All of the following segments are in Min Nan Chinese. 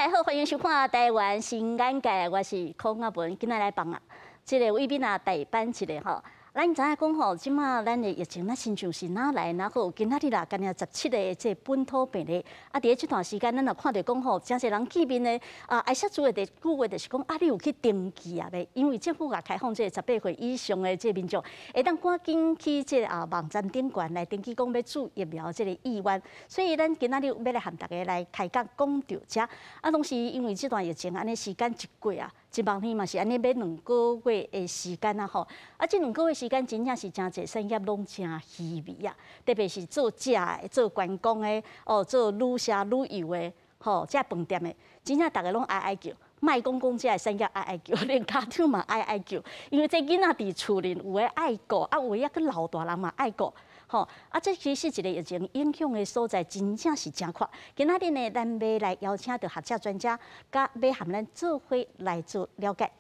大家好，歡迎收看《台灣新眼界》，我是孔阿文，今仔來幫啊，這個魏敏啊代班一下吼。咱知影講吼，這馬咱的疫情，咱親像是哪來哪好，今仔日啦，干焦17個這本土病例，啊，佇咧這段時間，咱也看著講吼，誠濟人見面的啊，愛說的一句話就是講啊，你有去登記啊未？因為政府也開放這個18歲以上的這民眾，會當趕緊去這個啊網站頂懸來登記，講欲注疫苗這個意願。所以咱今仔日欲來和大家來開講講著這，啊，同時因為這段疫情按呢時間一過啊，一望年嘛是按呢欲2個月的時間啊吼，啊，這兩個月時間真正是誠濟產業攏誠稀微啊，特別是做食的、做觀光的、哦，做旅社旅遊的，吼，這飯店的，真正逐家攏哀哀叫。莫講講這个產業哀哀叫，連家長嘛哀哀叫，因為這囡仔佇厝裡有的愛顧，啊，有的猶閣老大人嘛愛顧，吼，啊，這其實一個疫情影響的所在，真正是誠闊。今仔日呢，咱欲來邀請著學者專家，佮欲和咱做伙來做了解。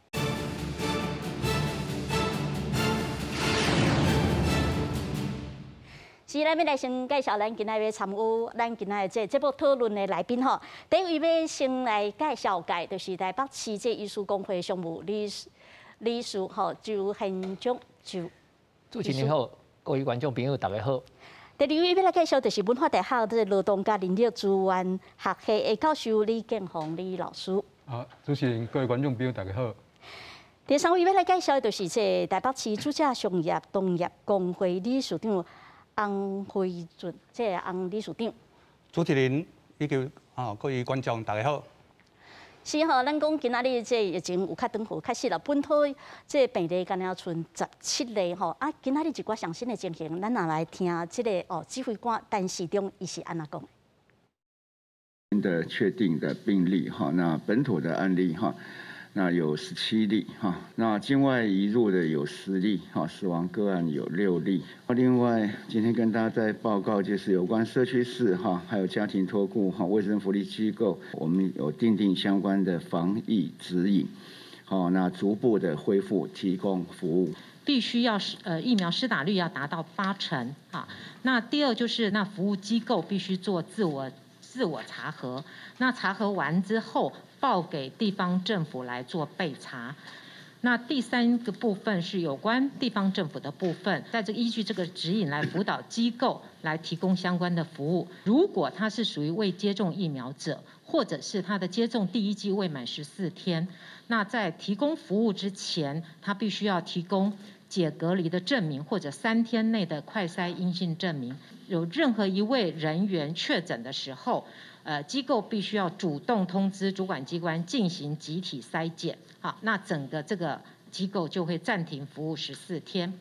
是，咱欲來先介紹咱今仔欲參與咱今仔這個節目討論的來賓吼。第一位欲先來介紹的，就是台北市這醫師公會常務理事理事吼周憲章周。主持人好，各位觀眾朋友大家好。第二位欲來介紹，就是文化大學這個勞動佮人力資源學系的教授李建宏李老師。好，主持人，各位觀眾朋友大家好。第三位欲來介紹的，就是這個台北市駐駕商業同業公會理事長翁輝俊，這個翁理事長。主持人以及啊各位觀眾大家好。是吼，咱講今仔日這疫情有較長好，確實啦，本土這病例干焦賰17例吼。啊，今仔日一寡上新的情形，咱若來聽這個哦，指揮官陳時中伊是按怎講的？的確定的病例哈，那本土的案例哈，那有17例哈，那境外移入的有10例哈，死亡個案有6例。另外，今天跟大家再報告就是有關社區式哈，還有家庭托顧哈、衛生福利機構，我們有訂定相關的防疫指引，好，那逐步的恢復提供服務。必須要疫苗施打率要達到8成啊。那第二就是那服務機構必須做自我查核，那查核完之後，報給地方政府來做備查。那第三個部分是有關地方政府的部分，在這依據這個指引來輔導機構來提供相關的服務。如果他是屬於未接種疫苗者，或者是他的接種第一劑未滿14天，那在提供服務之前，他必須要提供解隔離的證明，或者3天內的快篩陰性證明。有任何一位人員確診的時候，機構必須要主動通知主管機關進行集體篩檢，好，那整個這個機構就會暫停服務14天。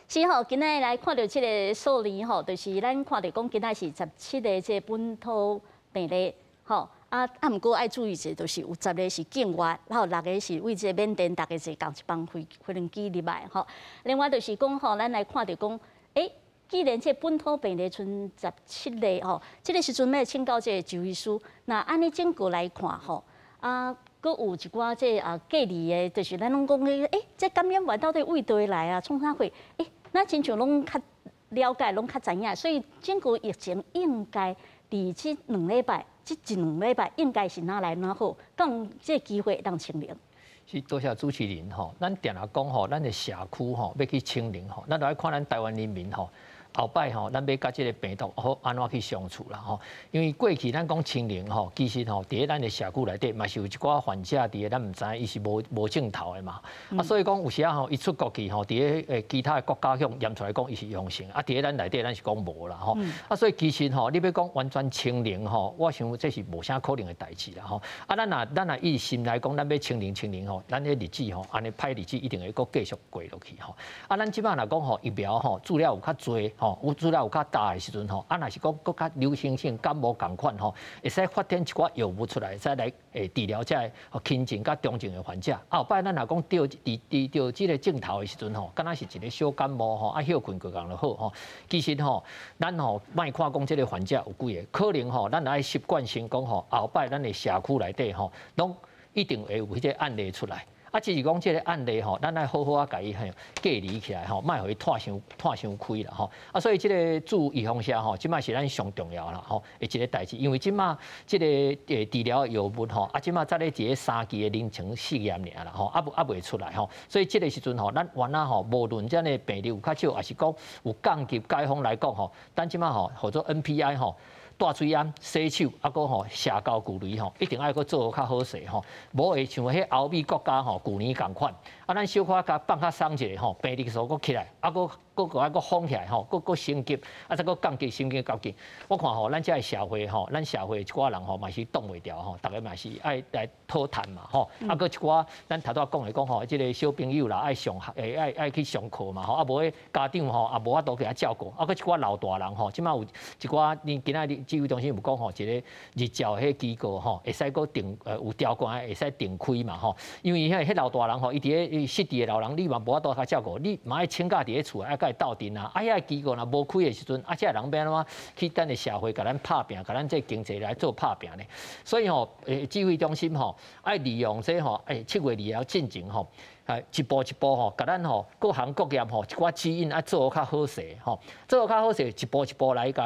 是吼，今仔來看著這個數字吼，就是咱看著講今仔是十七個這本土病例，吼，啊啊，毋過愛注意者，就是有10個是境外，然後6個是為這緬甸，逐家坐仝一班飛機入來吼。另外就是講吼，咱來看著講，欸，既然這本土病例賰十七例吼，這個時陣欲請教這個周醫師，那按呢整個來看吼，啊，閣有一寡這啊隔離的，就是咱攏講的，欸，這感染源到底佗佗來啊？創啥貨？欸，咱親像攏較了解，攏較知影，所以整個疫情應該佇這兩禮拜，這一兩禮拜應該是哪來哪好，敢有這個機會會當清零？是，多謝主持人吼，咱定定講吼，咱的社區吼欲去清零吼，咱著愛看咱台灣人民吼。後擺吼，咱欲佮這個病毒好按怎去相處啦吼？因為過去咱講清零吼，其實吼，佇咧咱的社區內底嘛是有一寡患者佇咧，咱毋知伊是無症頭的嘛。啊，所以講有時仔吼，伊出國去吼，佇咧其他的國家予驗出來講伊是陽性，啊，佇咧咱內底咱是講無啦吼。啊，所以其實吼，你欲講完全清零吼，我想這是無啥可能的代誌啦吼。啊，咱若以心來講，咱欲清零清零吼，咱彼日子吼，按呢歹日子一定會閣繼續過落去吼。啊，咱這擺若講吼，疫苗吼注了有較濟。吼，有資料有較大的時陣吼，啊，若是講閣較流行性感冒仝款吼，會使發展一寡藥物出來，會使來治療這个輕症佮中症的患者。啊，後擺咱若講著佇佇著這個症頭的時陣吼，敢若是一個小感冒吼，啊歇睏過工就好吼。其實吼，咱吼莫看講這個患者有幾个，可能吼，咱愛習慣性講吼，後擺咱的社區內底吼，攏一定會有彼個案例出來。啊，只是講這個案例吼，咱愛好好啊，共伊嘿隔離起來吼，莫予伊湠傷湠傷開啦吼。啊，所以這個注預防射吼，這擺是咱上重要啦吼，的一個代誌。因為這擺這個治療藥物吼，啊，這擺才咧佇咧三期的臨床試驗爾啦吼，猶未出來吼。所以這個時陣吼，咱原來吼，無論這個病例有較少，抑是講有降級解封來講吼，咱這擺吼，號做 NPI 吼。戴喙罨、洗手，啊，閣吼社交距離吼，一定愛閣做較好勢吼，無會像彼歐美國家吼，舊年仝款，啊，咱小可共放較鬆一下吼，病例數閣起來，啊，閣閣閣愛閣封起來吼，閣閣升級，啊，再閣降級升級到級。我看吼，咱這个社會吼，咱社會一寡人吼嘛是擋袂牢吼，逐个嘛是愛來討趁嘛吼，啊，閣一寡咱頭拄仔講的講吼，這个小朋友啦愛上學，愛愛去上課嘛吼，啊，無彼家長吼也無法度共照顧，啊，閣一寡老大人吼，這擺有一寡你今仔日指揮中心有講吼，一个日照彼機構吼，會使閣定有條件會使定開嘛吼，因為彼老大人吼，伊佇咧失智的老人，你嘛無法度共照顧，你嘛愛請假佇咧厝愛共伊鬥陣啊，啊，遐个機構若無開的時陣，啊，這个人欲按怎去咱的社會共咱拍拚，共咱這經濟來做拍拚呢？所以吼，指揮中心吼，愛利用這吼，7月2號進前吼，一步一步吼，共咱吼各行各業吼一寡指引愛做較好勢吼，做較好勢，一步一步來共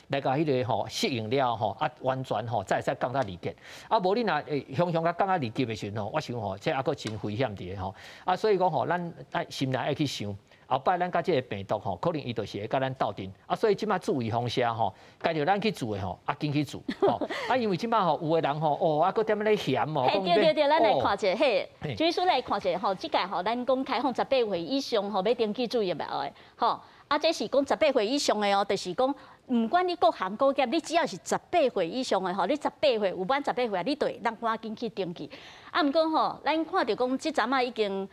來共彼个吼適應了吼，啊完全吼才會使降到二級。啊，無你若雄雄共降到二級的時陣吼，我想吼這猶閣真危險佇咧吼。啊，所以講吼，咱愛心內愛去想。後擺咱佮這个病毒吼，可能伊就是會佮咱鬥陣啊，所以這擺注預防射吼，該著咱去注的吼，啊緊去注吼，啊因為這擺吼有的人吼，哦啊閣踮咧嫌哦，嘿對對對，咱來看一下，嘿，主醫師來看一下吼，這屆吼咱講開放十八歲以上吼欲登記注疫苗的吼，啊這是講十八歲以上的哦，就是講毋管你各行各業，你只要是十八歲以上的吼，你十八歲有滿十八歲，你就會當趕緊去登記。啊，毋過吼，咱看著講這陣仔已經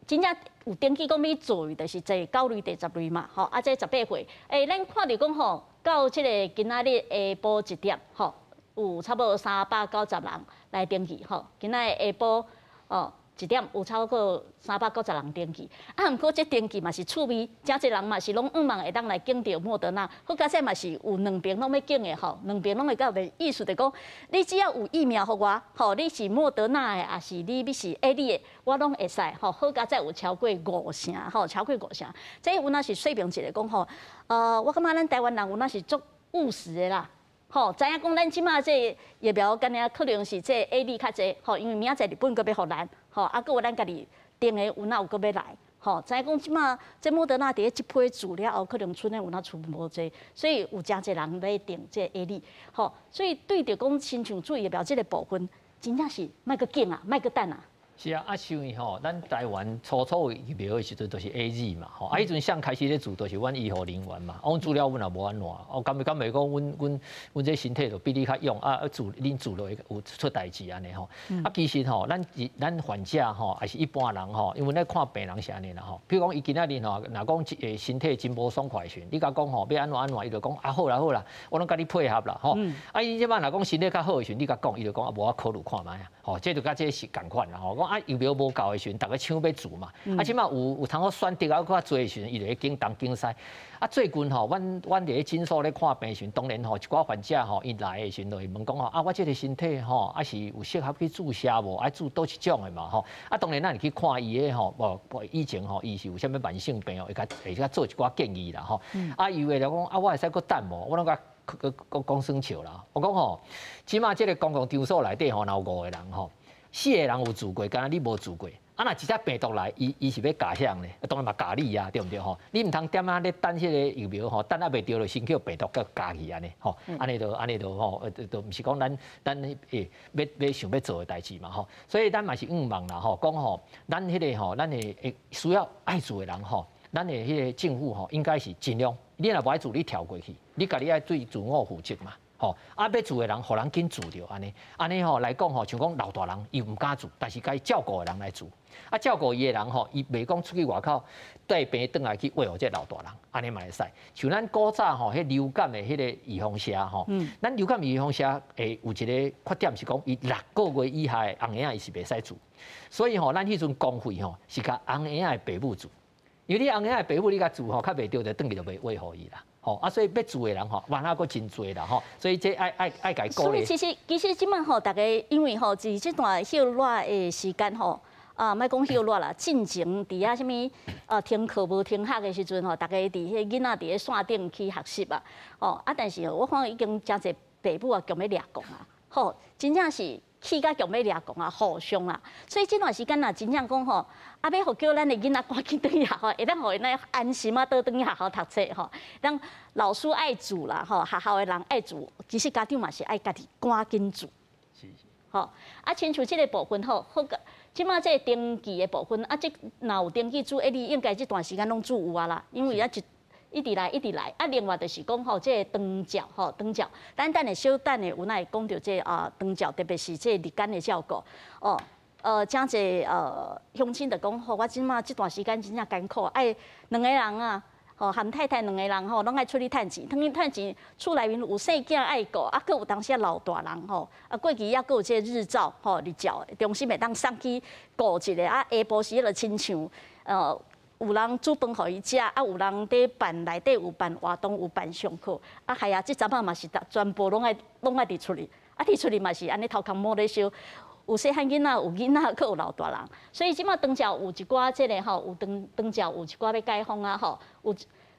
真正有登記講欲注，就是第九類、第十類嘛，吼，啊，這十八歲，咱看著講吼，到這个今仔日下晡一點，吼，有差不多390人來登記，吼，今仔日下晡哦一點有超過390人登記，啊，毋過這登記嘛是趣味，誠濟人嘛是攏向望會當來揀著莫德納，好佳哉嘛是有兩邊攏欲揀的吼，兩邊攏會到的意思就講，你只要有疫苗予我，吼，你是莫德納的，抑是你欲是 AZ 的，我攏會使，吼，好佳哉有超過五成，吼，超過五成，這有若是說明一个講吼，我感覺咱台灣人有若是足務實的啦。吼，知影講咱這擺這疫苗敢若可能是這 AZ 較濟，吼，因為明仔載日本閣欲予咱，吼，啊，閣有咱家己訂的有哪有閣欲來，吼，知影講這擺這莫德納佇咧這批注了後，可能賰的有哪賰無濟，所以有誠濟人欲訂這 AZ，吼，所以對著講親像注疫苗這个部分，真正是莫閣揀啊，莫閣等啊。是啊，啊，像伊吼，咱台灣初初有疫苗的時陣，就是 AZ 嘛，吼，啊，彼陣上開始咧注，就是阮醫護人員嘛，啊，阮注了阮也無按怎，哦，敢袂講阮這身體就比你較勇，啊，注恁注落會有出代誌按呢吼，啊，其實吼，咱患者吼，抑是一般人吼，因為咧看病人是按呢啦吼，比如講伊今仔日吼，若講身體真無爽快的時陣，你共講吼欲按怎按怎，伊就講啊好啦好啦，我攏共你配合啦吼，啊，伊這擺若講身體較好的時陣，你共講，伊就講啊無我考慮看覓啊，吼，這就佮這是仝款啦吼。講啊疫苗無夠的時陣，逐个搶欲注嘛。啊，這擺有通好選擇啊，閣較濟的時陣，伊就會揀東揀西。啊，最近吼，阮佇咧診所咧看病時陣，當然吼一寡患者吼，伊來的時陣就會問講吼，啊，我這个身體吼，啊是有適合去注射無？愛注佗一種的嘛吼。啊，當然咱會去看伊的吼，無以前吼，伊是有啥物慢性病哦，會較做一寡建議啦吼。啊，伊會來講啊，我會使閣等無？我攏共閣講耍笑啦。我講吼，這擺這个公共場所內底吼，若有五個人吼。四個人有注過，敢若你無注過。啊，若一隻病毒來，伊是欲咬誰呢？當然嘛咬你啊，對毋對吼？你毋通踮仔咧等彼个疫苗吼，等猶袂著就先予病毒共咬去按呢吼。按呢就吼，就毋是講咱欲想欲做的代誌嘛吼。所以咱嘛是向望啦吼，講吼，咱彼个吼，咱的會需要愛注的人吼，咱的彼个政府吼，應該是盡量，你若無愛注，你跳過去，你家己愛對自我負責嘛。吼，啊，欲注的人，予人緊注著按呢，按呢吼來講吼，像講老大人伊毋敢注，但是該照顧的人來注。啊，照顧伊的人吼，伊袂講出去外口帶病轉來去餵予這老大人，按呢嘛會使。像咱古早吼，彼流感的彼个預防射吼，咱流感預防射會有一个缺點是講，伊6個月以下的甕嬰仔伊是袂使注，所以吼，咱彼陣公費吼是共甕嬰仔的爸母注，因為你甕嬰仔的爸母你共注吼，較袂著就轉去就袂餵予伊啦。吼啊，所以欲注的人吼，萬仔閣真濟啦吼，所以這愛共伊鼓勵。所以其實這擺吼，逐家因為吼，佇這段歇熱的時間吼，啊，莫講歇熱啦，進前佇遐啥物停課無停學的時陣吼，逐家佇彼個囡仔佇咧山頂去學習啊，吼啊，但是我看已經誠濟爸母啊，強欲掠狂啊，吼，真正是氣甲強欲掠狂啊，互相啊，所以這段時間若真正講吼，啊，欲予叫咱的囡仔趕緊轉去學校，會當予𪜶安心啊，倒轉去學校讀冊吼。咱老師愛煮啦，吼，學校的人愛煮，其實家長嘛是愛家己趕緊煮。吼，啊，親像這个部分吼，好個，這馬這个登記的部分，啊，這若有登記注意，你應該這段時間攏注有啊啦，因為啊一直來一直來，啊，另外就是講吼，這個長照吼，長照，咱等下小等下有哪會講著這個啊長照，特別是這個日間的照顧，哦，誠濟鄉親就講吼，我這馬這段時間真正艱苦，愛兩个人啊。吼，含太太兩个人吼，攏愛出去趁錢，出去趁錢，厝內面有細囝愛顧，啊，閣有當時老大人吼，啊，過去抑閣有這個日照吼，日照中心會當送去顧一下，啊，下晡時就親像，有人煮飯予伊食，啊，有人佇辦內底有辦活動，有辦上課，啊，係啊，這陣仔嘛是全部攏愛佇厝裡，啊，佇厝裡嘛是按呢頭殼摸咧燒。有細漢囡仔，有囡仔，閣有老大人，所以這馬長照有一寡這个吼，有長長照有一寡欲解封啊吼，有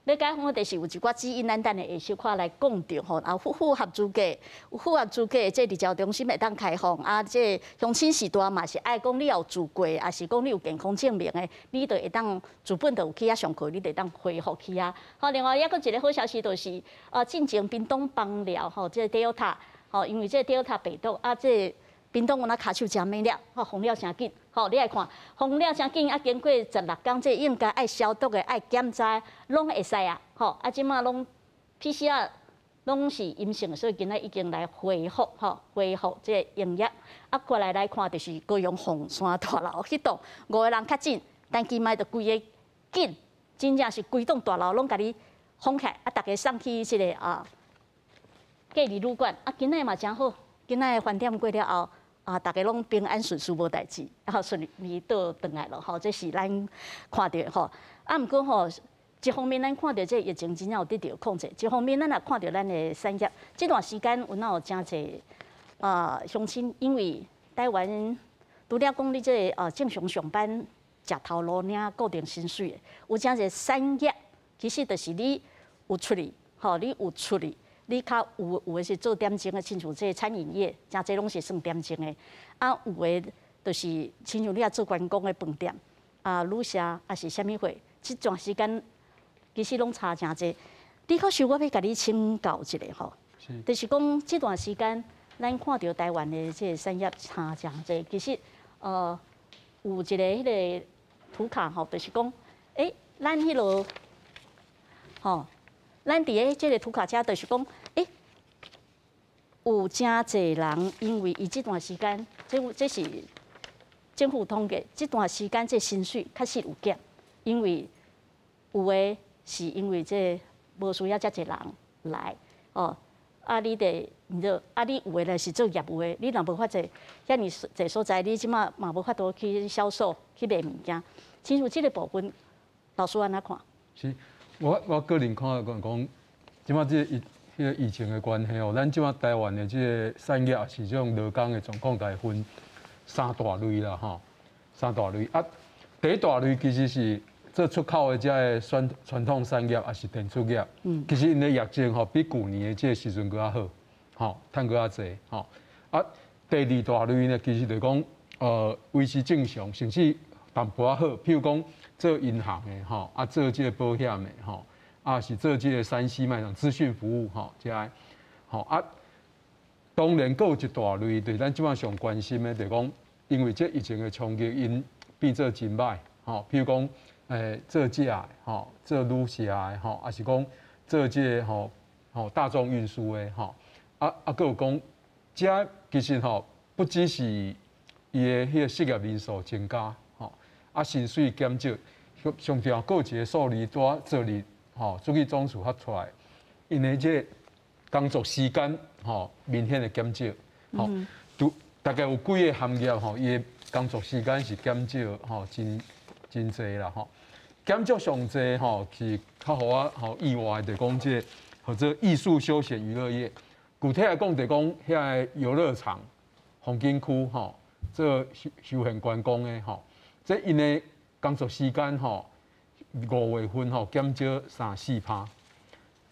欲解封的，就是有一寡指引，咱等下會小可來講著吼，啊符合資格，有符合資格的這日照中心會當開放，啊，這鄉親序大嘛是愛講你有住過，抑是講你有健康證明的，你就會當自本就有去遐上課，你就會當恢復去啊。好，另外抑閣一个好消息就是，啊，進前屏東枋寮吼，這個 Delta 吼，因為這個 Delta 病毒啊，這個屏東有那跤手誠猛了，吼，封了誠緊，吼，你來看，封了誠緊，啊，經過16天，這應該愛消毒的、愛檢查，攏會使啊，吼，啊，這馬攏 PCR 攏是陰性，所以今仔已經來恢復，吼，恢復這個營業。啊，過來來看，就是高雄鳳山大樓彼棟五个人確診，但今擺就規个緊，真正是規棟大樓攏共你封起來，啊，逐家送去這个啊隔離旅館，啊，今仔嘛誠好，今仔飯店過了後。啊，逐家攏平安順遂無代誌，然後順利倒轉來了吼，這是咱看著吼。啊，毋過吼，一方面咱看著這個疫情真正有得著控制，一方面咱也看著咱的產業。這段時間有哪有誠濟啊鄉親，因為台灣除了講你這个正常上班食頭路領固定薪水的，有誠濟產業，其實就是你有出去，吼，你有出去。你較有有的是做點鐘的，親像這個餐飲業，誠濟攏是算點鐘的。啊，有的就是親像你也做觀光的飯店，啊，旅社，抑是啥物貨，這段時間其實攏差誠濟。李教授，我欲共你請教一下吼，就是講這段時間，咱看著台灣的這個產業差誠濟，其實有一个彼个圖卡吼，就是講，欸，咱彼落吼。咱佇咧這个圖卡遮，就是講，欸，有誠濟人因為伊這段時間，這這是政府統計，這段時間這薪水確實有減，因為有的是因為這無需要遮濟人來，哦，啊，你得，你就啊，你有的咧是做業務的，你若無法濟遐爾濟所在，你這馬嘛無法度去銷售去賣物件。親像這个部分，老師按怎看？是。我個人看講講，這馬這個疫彼个疫情的關係哦，咱這馬台灣的這个產業是這種勞工的狀況，共分三大類啦吼，三大類啊。第一大類其實是做出口的這个傳傳統產業，抑是電子業。其實𪜶的業績吼比舊年的這个時陣閣較好，吼，趁閣較濟吼。啊，第二大類呢，其實就是講維持正常，甚至淡薄仔好，譬如講做銀行的吼，啊做這個保險的吼，啊是做這個3C 賣場資訊服務吼，這个吼啊，當然閣有一大類，就是咱這馬上關心的，就是講因為這疫情的衝擊，𪜶變做真歹吼，譬如講做食的吼，做旅社的吼，抑是講做這个吼吼大眾運輸的吼，啊啊，閣有講，這其實吼不只是伊的彼个失業人數增加。啊，薪水減少，上重要，閣有一个數字，拄仔昨日吼，主計總處發出來，𪜶的這个工作時間吼明顯的減少，吼，都大概有幾个行業吼，伊的工作時間是減少吼，真真濟啦吼。減少上濟吼是較予我吼意外的，就講這个或者藝術休閒娛樂業，具體來講，就講遐个遊樂場、風景區吼，做休閒觀光的吼。這𪜶的工作時間吼，五月份吼減少三四趴，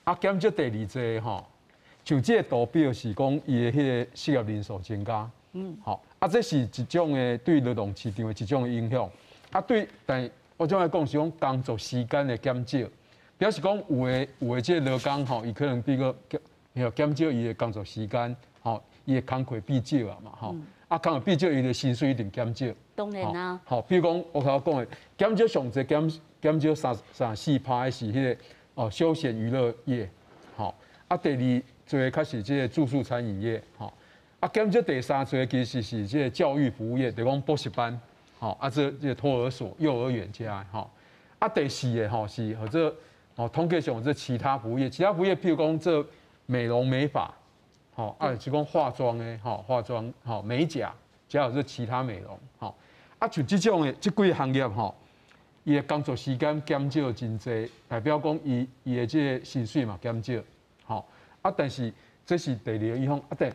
啊減少第二濟吼，像這個圖表是講伊的彼个失業人數增加，吼，啊這是一種的對勞動市場的一種影響，啊對，但我怎來講是講工作時間的減少，表示講有的這個勞工吼，伊可能比較減減少伊的工作時間，吼，伊的工課變少啊嘛，吼，啊工課變少，伊的薪水一定減少。當然啦。吼，比如講我頭講的減少上濟減減少三三四趴的是彼個哦休閒娛樂業，吼，啊第二濟較是這個住宿餐飲業，吼，啊減少第三濟其實是這個教育服務業，就講補習班，吼，啊這這個托兒所、幼兒園這樣，吼，啊第四个吼是或者哦統計上這其他服務業，其他服務業譬如講這美容美髮，吼，啊是講化妝的，吼化妝，吼美甲，還有這其他美容，吼，啊像這種的這幾个行業吼，伊的工作時間減少真濟，代表講伊伊的這個薪水嘛減少，吼，啊但是這是第二个影響，啊對，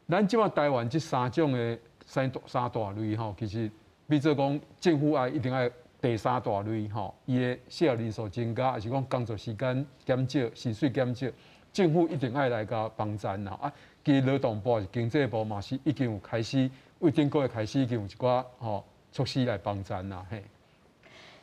咱這馬台灣這三種的三大三大類吼，其實比做講政府愛一定愛第三大類吼，伊的失業人數增加，抑是講工作時間減少、薪水減少，政府一定愛來共幫贊啦。啊，其實勞動部、經濟部嘛是已經有開始，為頂個月開始已經有一寡吼措施來幫贊啦。嘿。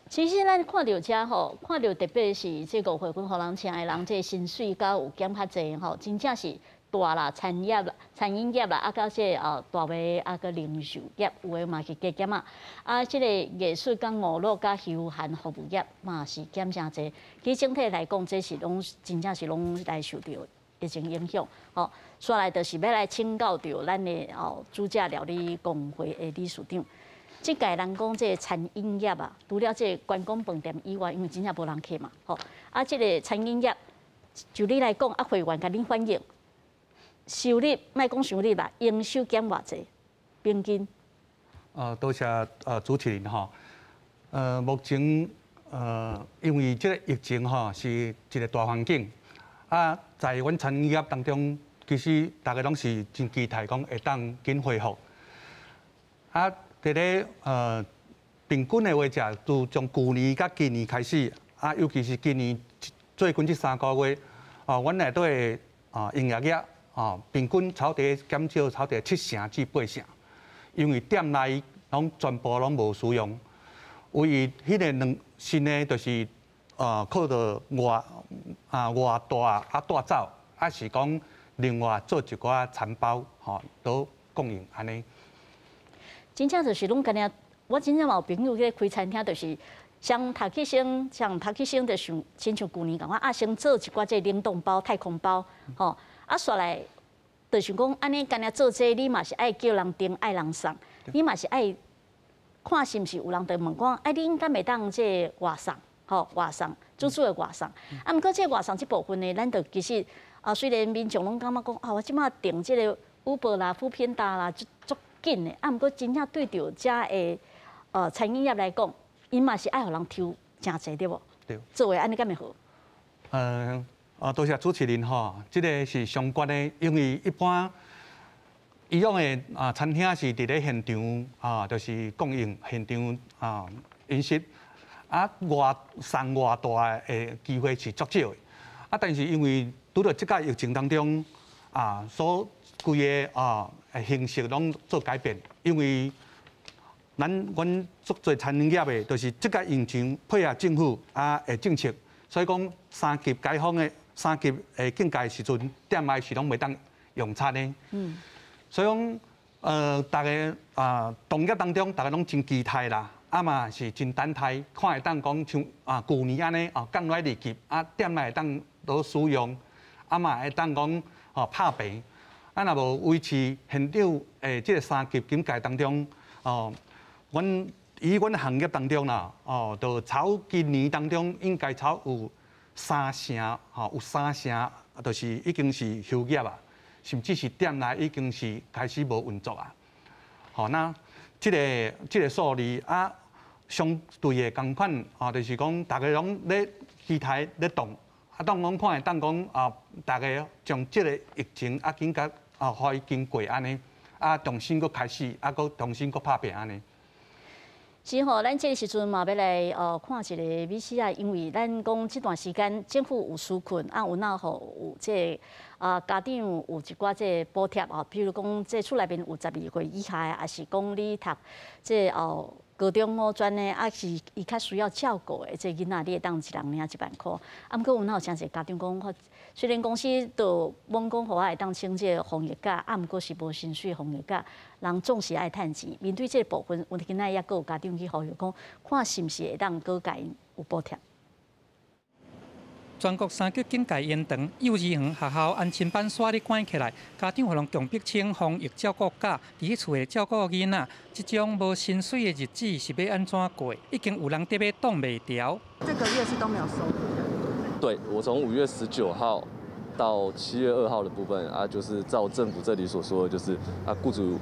其實咱看著遮吼，看著特別是這五月份予人請的人，這薪水敢有減較濟吼，真正是大啦，餐業啦、餐飲業啦，啊，佮這個哦大賣啊，佮零售業有的嘛是加減啊。啊，這个藝術佮娛樂佮休閒服務業嘛是減誠濟。其實整體來講，這是攏真正是攏來受著疫情影響。吼，煞來就是欲來請教著咱的哦煮食料理公會的理事長。這屆人講這个餐飲業啊，除了這個觀光飯店以外，因為真正無人客嘛，吼。啊，這个餐飲業就你來講，啊，會員共恁反映，收入莫講收入啦，營收減偌濟，平均。多謝主持人吼。目前因為這個疫情吼是一個大環境，啊，在阮餐飲業當中，其實大家攏是真期待講會當緊恢復。啊，佇咧平均的話，者自從舊年佮今年開始，啊，尤其是今年最近這三個月，哦，阮內底的啊營業額啊平均差不多減少差不多七成至八成，因為店內攏全部攏無使用，唯一彼个兩新的就是靠著外啊外帶啊帶走，抑是講另外做一寡餐包吼，都供應按呢。真正就是攏干焦，我真正嘛有朋友去開餐廳，就是先讀去先，像讀去先就想，親像舊年共款啊，先做一寡這冷凍包、太空包，吼，啊，煞來就想講按呢干焦做這個，你嘛是愛叫人訂、愛人送，你嘛是愛看是毋是有人就問講，哎，恁敢會當這個外送，吼，外送，煮煮的外送。啊，毋過這個外送這部分呢，咱就其實啊，雖然民眾攏感覺講啊，我這馬訂這個 Uber 啦、foodpanda 啦，足足緊的，啊，毋過真正對著遮的餐飲業來講，𪜶嘛是愛予人抽誠濟對無？對。做的按呢敢會好？多謝主持人吼，這个是相關的，因為一般以往的啊餐廳是佇咧現場啊，就是供應現場啊飲食，啊外送外帶的機會是足少的，啊，但是因為拄著這個疫情當中啊，所規个啊形式攏做改變，因為咱阮足濟餐飲業的，就是這個疫情配合政府啊的政策，所以講三級解封的三級的警戒時陣，店內是攏袂當用餐的。所以講，逐家啊，同業當中，逐家攏真期待啦，啊嘛是真等待，看會當講像啊舊年按呢哦降落來二級，啊店內會當落使用，啊嘛會當講哦拍平，啊若無維持現場的這个三級警戒當中，哦，阮以阮行業當中啦，哦，就超今年當中應該超有三成，吼有三成，就是已經是休業啊。甚至是店內已經是開始無運作啊！吼，那這个這个數字啊，相對的仝款啊，就是講逐家攏咧期待咧動，啊，當講看會當講啊，逐家將這个疫情啊緊共啊，予伊經過按呢，啊，重新閣開始，啊，閣重新閣拍拚按呢。是吼，咱這个時陣嘛欲來看一个美食啊，因為咱講這段時間政府有紓困啊，有那吼有這個家長有一寡這個補貼哦，比如講這厝內面有12歲以下的，抑是講你讀這個高中五專的，抑是伊較需要照顧的這個囡仔，你會當一人領1萬箍。啊，毋過有哪有誠濟家長講，雖然公司都罔講予我會當請這個防疫假，啊，毋過是無薪水防疫假，人總是愛趁錢。面對這個部分，阮今仔猶閣有家長去呼籲講，看是毋是會當閣共𪜶有補貼。全國三級警戒延長，幼兒園、學校安親班煞咧關起來，家長予人強迫請防疫照顧假，佇咧厝內照顧囡仔，這種無薪水的日子是欲按怎過？已經有人佇欲擋袂牢。這個月是都沒有收入的。對，我從5月19號到7月2號的部分啊，就是照政府這裡所說的，就是啊，僱主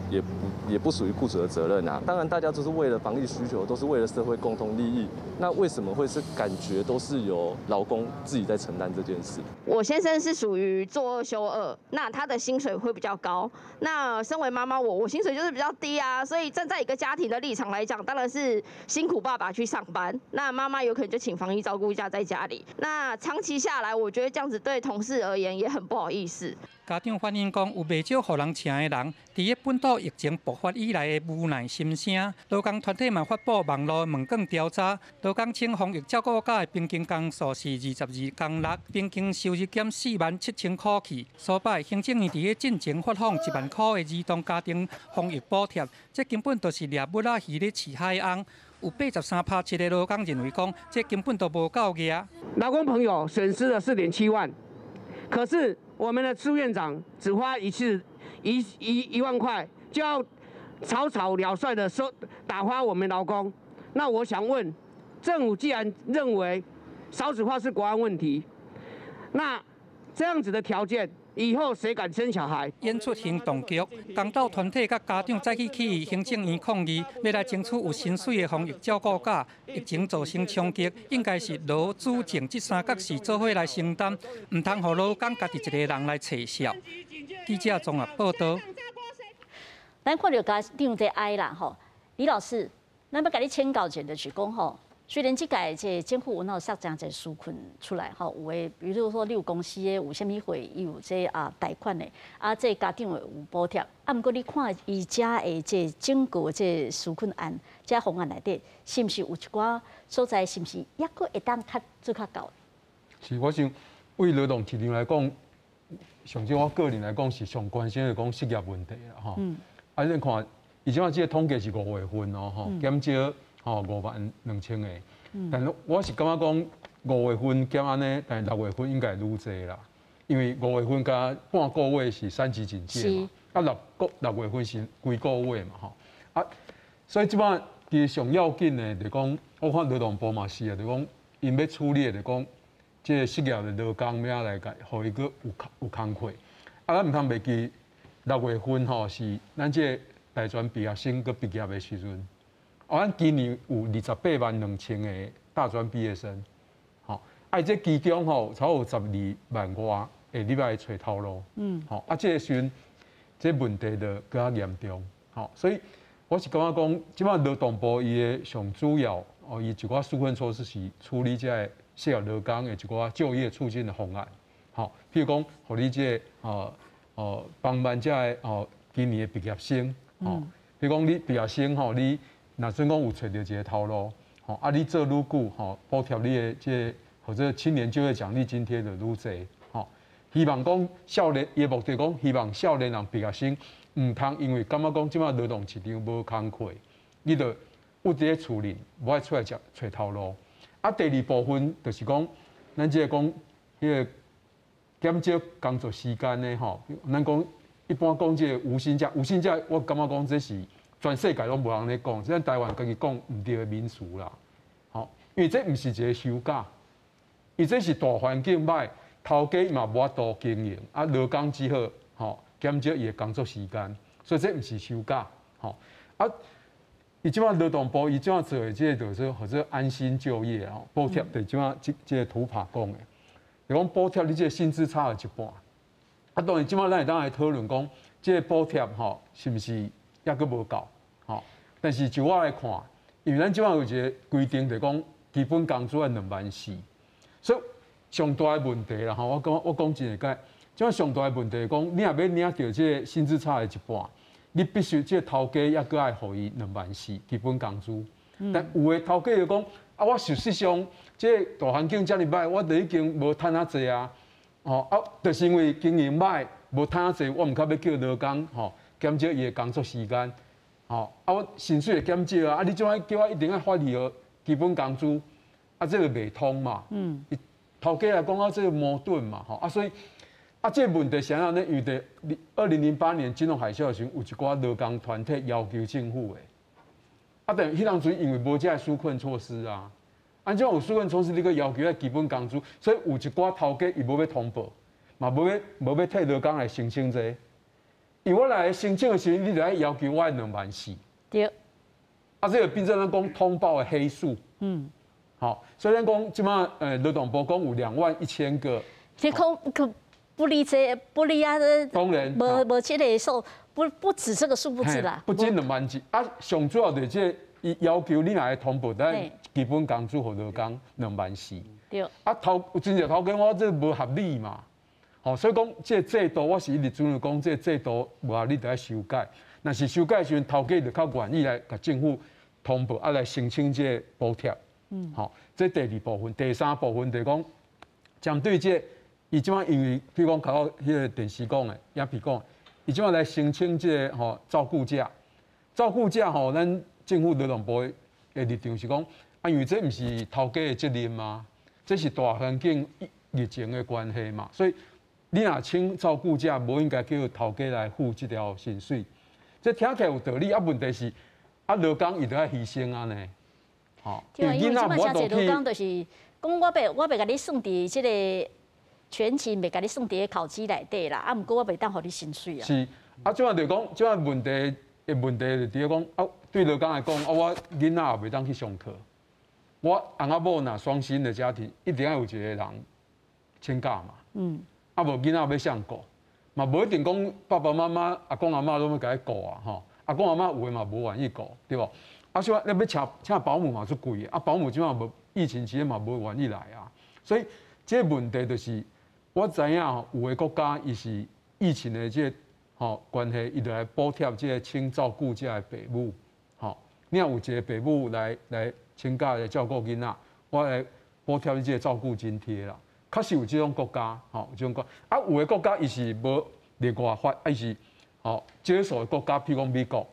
也不屬於僱主的責任啊。當然，大家都是為了防疫需求，都是為了社會共同利益。那為什麼會是感覺都是由勞工自己在承擔這件事？我先生是屬於做二休二，那他的薪水會比較高。那身為媽媽，我薪水就是比較低啊。所以站在一個家庭的立場來講，當然是辛苦爸爸去上班，那媽媽有可能就請防疫照顧假在家裡。那長期下來，我覺得這樣子對同事而言也很不好意思。家長反映講，有袂少予人請的人，佇咧本土疫情爆發以來的無奈心聲。勞工團體嘛發布網路問卷調查，勞工請防疫照顧假的平均工數是22.6工，平均收入減47,000箍去。所擺行政院佇咧進前發放1萬箍的兒童家庭防疫補貼，這根本就是掠物仔魚咧飼海翁。有83.7%的勞工認為講，這根本都無夠額。勞工朋友損失了4.7萬，可是我們的蘇院長只花一次1萬塊，就要草草了事的收打發我們勞工。那我想問，政府既然認為少子化是國安問題，那這樣子的條件，以後誰敢生小孩？演出行動劇，工鬥團體佮家長早起去行政院抗議，欲來爭取有薪水的防疫照顧假。疫情造成衝擊，應該是勞資政這三角勢做伙來承擔，毋通予勞工家己一個人來揣數。記者綜合報道。咱看著家長在哀啦吼，李老師，咱欲共你請教一下，就是講吼。雖然這屆這政府有那設誠濟紓困出來吼，有的比如說你有公司的有啥物會有這貸款的，啊這家長會有補貼，啊毋過你看伊遮的這整個這紓困案，這方案內底，是毋是有一寡所在，是毋是猶閣會當較做較夠？是，我想對勞動市場來講，上少我個人來講是上關心的講失業問題啦吼。啊，你看，伊這擺這個統計是5月份哦，吼，減少吼5萬2千個。但是我是感覺講五月份減按呢，但是6月份應該會愈濟啦，因為五月份佮半個月是三級警戒嘛，啊6月份是規個月嘛吼，啊，所以這擺其實上要緊的就講，我看勞動部嘛是啊，就講𪜶欲處理的就講，這個失業的勞工欲按怎來共，予伊閣有工課，啊，咱毋通袂記六月份吼是咱這個大專畢業生閣畢業的時陣。哦，咱今年有28萬2千個大專畢業生，吼，啊，這其中吼，差不多12萬外會入來揣頭路，吼，啊，這個時陣，這問題就閣較嚴重，吼，所以我是感覺講，這擺勞動部伊的上主要，哦，伊一寡紓困措施是處理這個失業勞工的一寡就業促進的方案，吼，譬如講，予你這個，哦，幫忙這個哦，今年的畢業生，吼，譬如講你畢業生吼，你若準講有揣著一个頭路，吼啊！你做愈久，吼補貼你的這個或者青年就業獎勵津貼就愈濟，吼。希望講少年，伊的目的講希望少年人畢業生毋通因為感覺講這擺勞動市場無工課，你就焜佇咧厝裡，無愛出來食揣頭路。啊，第二部分就是講，咱這個講彼個減少工作時間的吼，咱講一般講這個無薪假，無薪假我感覺講這是。全世界攏無人咧講，咱台灣家己講毋對的名詞啦，吼，因為這毋是一個休假，伊這是大環境歹，頭家嘛無法度經營，啊，勞工只好吼減少伊的工作時間，所以這毋是休假，吼，啊，伊這擺勞動部伊這擺做的這個就是號做安心就業吼，補貼就是這擺這個圖拍講的，就講補貼你這個薪資差額一半，啊，當然這擺咱會當來討論講，這個補貼吼是毋是猶閣無夠？吼，但是就我來看，因为咱這擺有一个规定，就讲基本工资爱2万4，所以上大的问题啦吼，我讲真会解，这摆上大的问题讲，你若欲领著这个薪资差的一半，你必须这个头家犹阁爱予伊两万四基本工资。但有的头家就讲，啊，我事实上这个大环境遮尔歹，我就已经无趁遐济啊，吼啊，就是因为经营歹，无趁遐济，我毋较欲叫劳工吼减少伊的工作时间。吼，啊，我薪水会减少啊！啊，你这摆叫我一定爱发伊个基本工资，啊，这个袂通嘛。头家来讲啊，这个矛盾嘛，吼啊，所以啊，这个问题是按怎呢？因为伫2008年金融海啸的时阵，有一寡劳工团体要求政府的，啊，但彼当阵因为无这个纾困措施啊，按怎有纾困措施，你阁要求爱基本工资，所以有一寡头家伊无欲通报，嘛无欲替劳工来申请这个。因为我来申请的时阵，你就爱要求我两万四。啊，这个变成咱讲通报的黑数。好，所以咱讲这摆，劳动部讲有2万1千个。这可可不离这不离啊！当然。无这个数，不止这个数字啦。不止2万几啊，上主要就是这个，伊要求你若来通报，咱基本工资予劳工两万四。啊，头有真济头家我这无合理嘛。吼，所以讲这个制度，我是一直主张讲这个制度无合理，就爱修改。若是修改的时阵，头家就较愿意来共政府通报，啊来申请这个补贴。吼，这第二部分，第三部分就是讲，针对这个，伊这摆因为，比如讲，头彼个电视讲的，影片讲，伊这摆来申请这个吼照顾假，照顾假吼，咱政府劳动部的立场是讲，啊，因为这毋是头家的责任嘛，这是大环境疫情的关系嘛，所以你若请照顾假，无应该叫头家来付这条薪水。这听起来有道理，啊，问题是，啊，劳工伊就爱牺牲按呢，吼，对，因为这摆真济劳工就是讲，我袂共你算伫这个全勤，袂共你算伫个考绩内底啦，啊，毋过我袂当予你薪水啊。是，啊，这摆就讲，这摆问题的问题就伫咧讲，啊，对劳工来讲，啊，我囡仔也袂当去上课，我翁仔某若双薪的家庭，一定爱有一个人请假嘛。啊，无囡仔欲谁顾，嘛无一定讲爸爸妈妈、阿公阿嬷拢欲共伊顾啊，吼。阿公阿嬷有的嘛无愿意顾，对无？啊，所以你欲请请保姆嘛足贵的，啊，保姆这摆无疫情期间嘛无愿意来啊，所以这个问题就是，我知影吼，有的国家伊是疫情的这个吼关系，伊就来补贴这个请照顾者的爸母，吼，你若有一个爸母来请假来照顾囡仔，我来补贴你这个照顾津贴啦。确实有这种国家，吼，有这种国，啊，有的国家伊是无另外发，伊是吼少数的国家，譬如讲美国，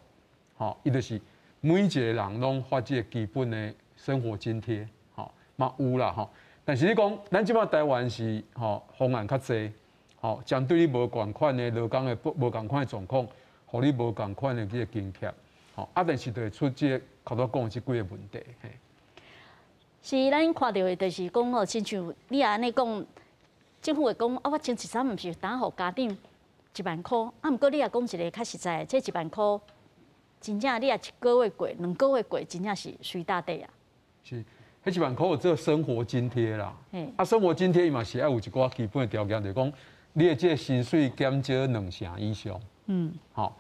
吼，伊就是每一个人拢发这个基本的生活津贴，吼，嘛有啦，吼。但是你讲，咱这摆台湾是吼方案较济，吼，针对你无仝款的劳工的无仝款的状况，予你无仝款的这个津贴，吼，啊，但是就会出这个头拄讲的这几个问题，嘿。是咱看著的，就是讲吼，亲像你按呢讲，政府会讲啊，我前一阵毋是当予家长一万箍，啊，毋过你若讲一个较实在，这一万箍，真正你若一个月过，两个月过，真正是随大底啊。是，彼一万箍有做生活津贴啦。啊，生活津贴伊嘛是爱有一寡基本的条件，就是讲你的这个薪水减少两成以上。吼，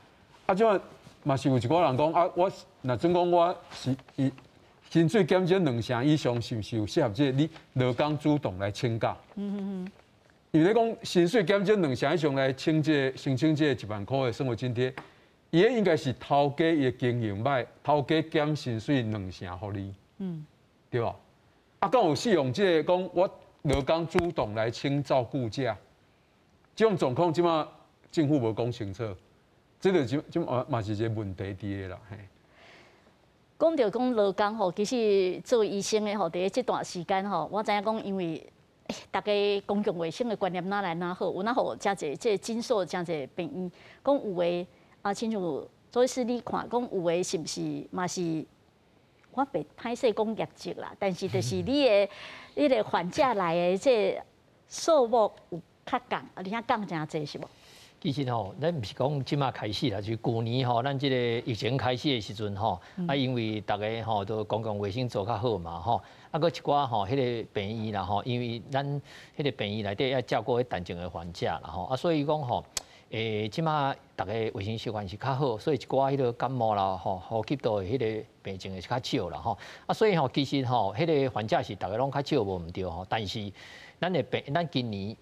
啊，这摆嘛是有一寡人讲啊，我若准讲我是伊。薪水减少两成以上，是毋是有适合这个你劳工主动来请假？因为你讲薪水减少两成以上来请这个申请这个一万箍的生活津贴，伊应该是头家伊的经营歹，头家减薪水两成予你，对无？啊，敢有适用这个讲我劳工主动来请照顾假，这种状况这摆政府无讲清楚，这个这这嘛嘛是一个问题伫的啦，嘿。讲著讲劳工吼，其实做医生的吼，伫这段时间吼，我知影讲，因为大家公共卫生的观念哪来哪好，有哪予诚济这个诊所、诚济病院，讲有的啊，亲像周医师你看，讲有的是毋是嘛是，我袂歹势讲业绩啦，但是就是你的患者来的这个数目有较降，而且降诚济是无？其实吼，咱毋是讲这摆开始啦，就是旧年吼，咱这个疫情开始的时阵吼，啊，因为逐家吼都公共卫生做较好嘛吼，啊，阁一寡吼，彼个病院啦吼，因为咱彼个病院内底爱照顾彼重症的患者啦吼，啊，所以讲吼，這馬逐家衛生習慣是較好，所以一寡彼個感冒啦吼，呼吸道的彼個病症是較少啦吼。啊，所以吼，其實吼，彼個患者是逐家攏較少無毋對吼，但是咱的病，咱今年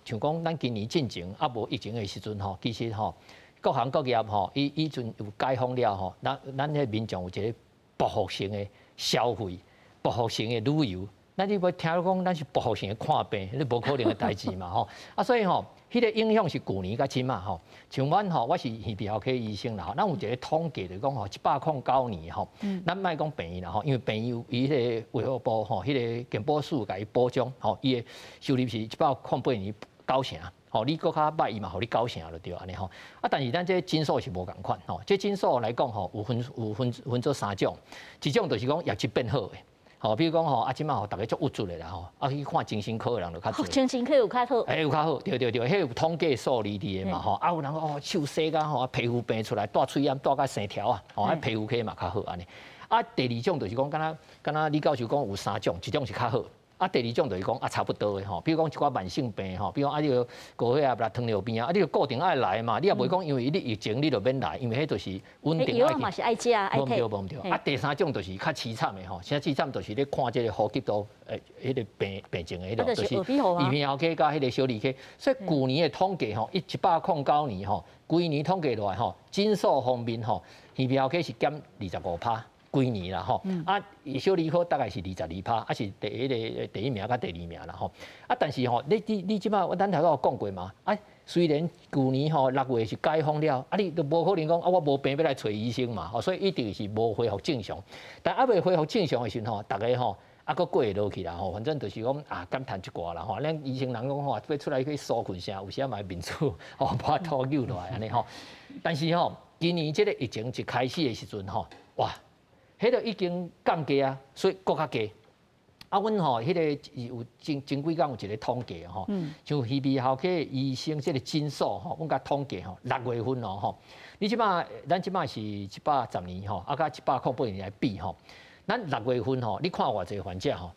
像講咱今年進前猶無疫情的時陣吼，其實吼，各行各業吼，伊彼陣有解封了吼，咱彼民眾有一個報復性的消費，報復性的旅遊。咱你欲聽講，咱是報復性的看病，彼無可能的代誌嘛吼。啊，所以吼，彼個影響是舊年佮這馬吼。像阮吼，我是耳鼻喉科醫生啦吼，咱有一個統計就講吼，109年吼，咱莫講病院啦吼，因為病院有伊彼個衛福部吼，彼個健保署共伊保障吼，伊的收入是108年9成。吼，你閣較歹，伊嘛予你9成就對按呢吼。啊，但是咱這診所是無仝款吼，這診所來講吼，有分做三種，一種就是講業績變好的。吼，比如講吼，啊，這馬吼，逐家足鬱卒的啦吼，啊，去看精神科的人就較濟。精神科有較好。欸，有較好，對對對，彼有統計數字佇的嘛吼，啊，有人講哦，手洗甲吼，皮膚病出來，帶喙罨帶甲生條啊，吼，啊，皮膚科嘛較好按呢。啊，第二種就是講，敢若李教授講有三種，一種是較好。啊，第二種就是講啊，差不多的吼，比如講一寡慢性病吼，比如講啊，你個高血壓啦、糖尿病啊，啊，你就固定愛來嘛，你也袂講因為你疫情你就免來，因為彼就是穩定愛去。嘛是愛食愛無毋對，無毋對。啊，第三種就是較悽慘的吼，啥悽慘就是咧看這個呼吸道彼個病症的彼個，就是耳鼻喉科佮彼個小兒科。所以舊年的統計吼，109年吼，規年統計落來吼，診所方面吼，耳鼻喉科是減25%。規年啦吼，啊，小兒科大概是22%，啊是第一个第一名佮第二名啦吼。啊，但是吼，你這馬咱頭拄有講過嘛？啊，雖然舊年吼6月是解封了，啊，你都無可能講啊，我無病欲來揣醫生嘛，吼，所以一定是無恢復正常。但猶未恢復正常的時陣吼，逐家吼啊，閣過會落去啦吼，反正就是講啊，減趁一寡啦吼。咱醫生人講吼，欲出來去紓困啥，有時嘛會面子吼，無法度救落來按呢吼。但是吼，今年這個疫情一開始的時陣吼，哇！彼個已經降低啊，所以閣較低。啊，阮吼彼個有前幾工有一個統計吼，像耳鼻喉科醫生這個診所吼，阮共統計吼，6月份哦吼，你這馬咱這馬是110年吼，啊，佮108年來比吼，咱6月份吼，你看偌濟患者吼，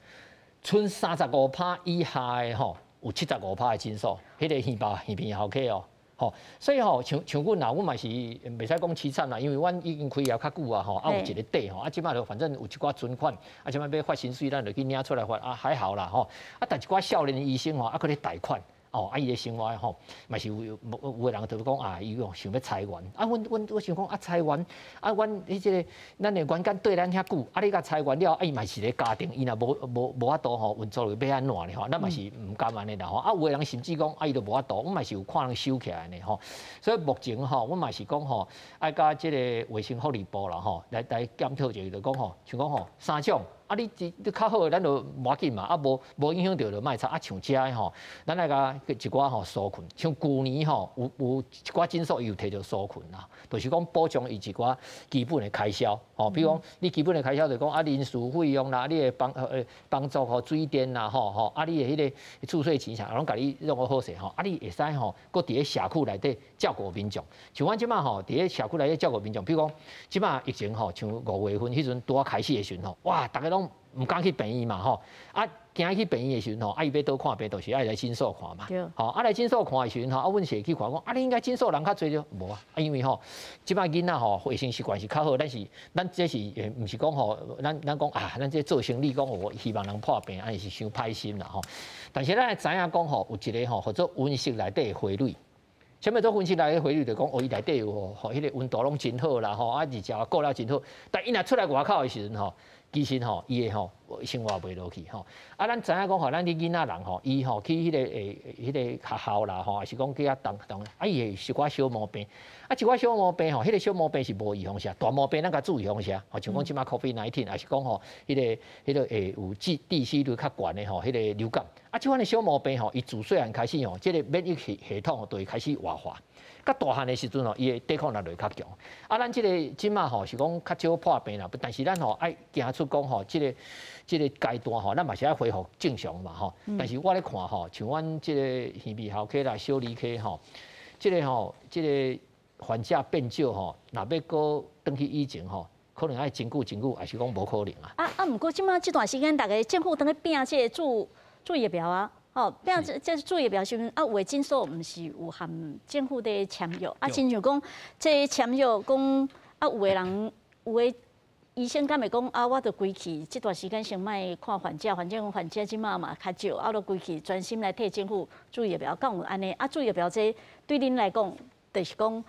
賰35%以下的吼，有75%的診所，彼個耳鼻喉科哦。吼，所以吼，像阮啊，阮嘛是袂使講悽慘啦，因為阮已經開業較久啊，吼，啊有一個底吼，啊這馬就反正有一寡存款，啊這馬欲發薪水，咱就去領出來發，啊還好啦吼，啊但一寡少年的醫生吼，啊閣咧貸款。哦，啊，伊的生活吼，嘛是有有的人就講啊，伊想欲裁員，啊，阮我想講啊，裁員，啊，阮彼這個咱的員工綴咱遐久，啊，你共裁員了，啊，伊嘛是一个家庭，伊若無法度吼運作欲按怎呢吼，咱嘛是毋甘按呢啦吼，啊，有的人甚至講啊，伊都無法度，阮嘛是有看人收起來呢吼，所以目前吼，阮嘛是講吼，愛佮這個衛生福利部啦吼，來檢討一下，就講吼，像講吼三種。啊，你較好的，咱就無要緊嘛。啊，無影響著就莫插。啊，像這的吼，咱來共一寡吼紓困。像舊年吼，有一寡診所伊有提著紓困啦，就是講保障伊一寡基本的開銷。吼，比如講你基本的開銷就講啊，人事費用啦，你的幫助吼水電啦，吼吼，啊，你的彼個注水錢啥，攏共你弄好勢吼。啊，你會使吼，閣佇咧社區內底照顧民眾。像阮這馬吼，佇咧社區內底照顧民眾，比如講這馬疫情吼，像5月份彼陣拄仔開始的時陣吼，哇，逐家攏毋敢去病院嘛吼，啊，驚去病院的時陣吼，啊，伊欲佗看病，就是愛來診所看嘛。吼，啊來診所看的時陣吼，啊，阮是會去看講，啊，你應該診所人較濟著，無啊，啊，因為吼，這擺囡仔吼衛生習慣是較好，但是咱這是毋是講吼，咱講啊，咱這做生理講我希望人破病，按呢是傷歹心啦吼。但是咱會知影講吼，有一個吼，叫做溫室內底的花蕊。啥物做溫室內底花蕊？就講哦，伊內底有吼，彼個溫度攏真好啦吼，啊，日照顧了真好。但伊若出來外口的時陣吼，其實吼，伊會吼生活袂落去吼。啊，咱知影講吼，咱啲囡仔人吼，伊吼去彼個學校啦吼，抑是講去遐動動，啊，伊會有一寡小毛病。啊，一寡小毛病吼，彼個小毛病是無預防射，大毛病咱共注預防射。吼，像講這馬 COVID-19，抑是講吼，彼個會有致死率較懸的吼，彼個流感。啊，這款的小毛病吼，伊自細漢開始吼，這個免疫系統就會開始活化。較大漢的時陣吼，伊的抵抗力就會較強。啊，咱這個這馬吼是講較少破病啦，但是咱吼愛行出講吼，這個階段吼，咱嘛是愛恢復正常嘛吼。但是我咧看吼，像阮這個耳鼻喉科啦、小兒科吼，這個吼，這個患者變少吼，若欲閣轉去以前吼，可能愛真久真久，抑是講無可能啊。啊啊，毋過這馬這段時間，逐家政府當咧拚這個注疫苗啊。吼，变這注疫苗時陣啊，有的診所毋是有含政府咧簽約，啊，親像講這簽約講啊，有的人有的醫生敢會講啊，我著規氣這段時間先莫看患者，反正患者這馬嘛較少，啊，就規氣專心來替政府注疫苗，敢有按呢？啊，注疫苗這對恁來講，就是講，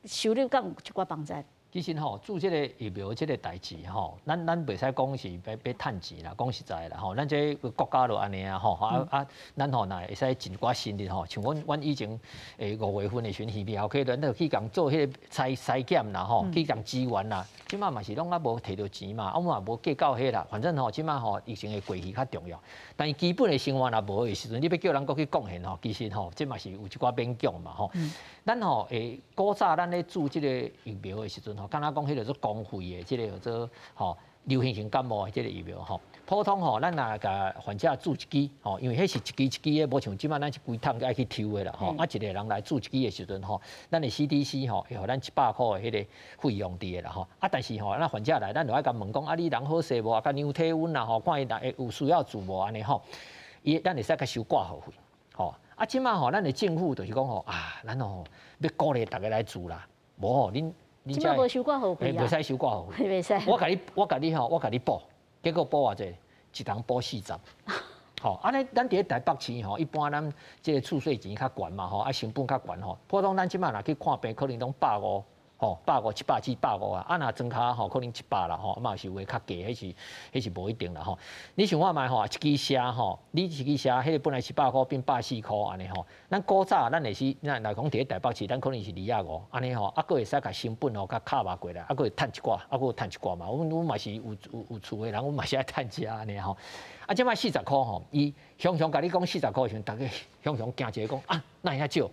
收入敢有一寡幫助？其實吼，注這個疫苗這個代誌吼，咱袂使講是欲趁錢啦，講實在啦吼，咱這個國家就按呢啊吼，啊啊，咱吼若會使盡寡心力吼，像阮以前5月份的時陣，耳鼻喉科咱就去共做彼個篩檢啦吼，去共支援啦，這馬嘛是攏猶無提著錢嘛，啊，阮嘛無計較彼啦，反正吼，這馬吼疫情會過去較重要，但是基本的生活若無的時陣，你欲叫人閣去貢獻吼，其實吼，這嘛是有一寡勉強嘛吼。咱吼古早咱咧注這個疫苗的時陣吼，敢若講彼个做公費的，這個叫做吼流行性感冒的這個疫苗吼。普通吼，咱若共患者注一支吼，因為彼是一支一支的，無像這馬咱是規桶愛去抽的啦吼。啊，一個人來注一支的時陣吼，咱的 CDC 吼會予咱100塊的彼個費用佇的啦吼。啊，但是吼，咱患者來，咱就愛共問講啊，你人好勢無啊？共量體溫啦吼，看伊會有需要注無按呢吼。伊咱會使共收掛號費吼。啊，這馬吼，咱的政府就是講吼啊，咱吼欲鼓勵逐家來注啦，無吼恁。這馬無收掛號費啊？袂使收掛號費。袂使。我共你吼，我共你補，結果補偌濟？一人補40。吼，按呢，咱佇咧台北市吼，一般咱這個厝稅錢較懸嘛吼，啊成本較懸吼。普通咱這馬若去看病，可能攏150。吼，150、700至150啊，啊若莊跤吼，可能700啦吼，嘛是有的較低，彼是無一定啦吼。你想看覓吼，一支射吼，你一支射，彼個本來700塊變140塊按呢吼。咱古早咱會使，咱來講佇咧台北市，咱可能是25按呢吼，啊，閣會使共成本吼，共 cover 過來，啊，閣會趁一寡，啊，閣有趁一寡嘛。阮嘛是有厝的人，阮嘛是愛趁食按呢吼。啊，這擺40塊吼，伊雄雄共你講40塊的時陣，逐家雄雄驚一下講啊，哪會遐少？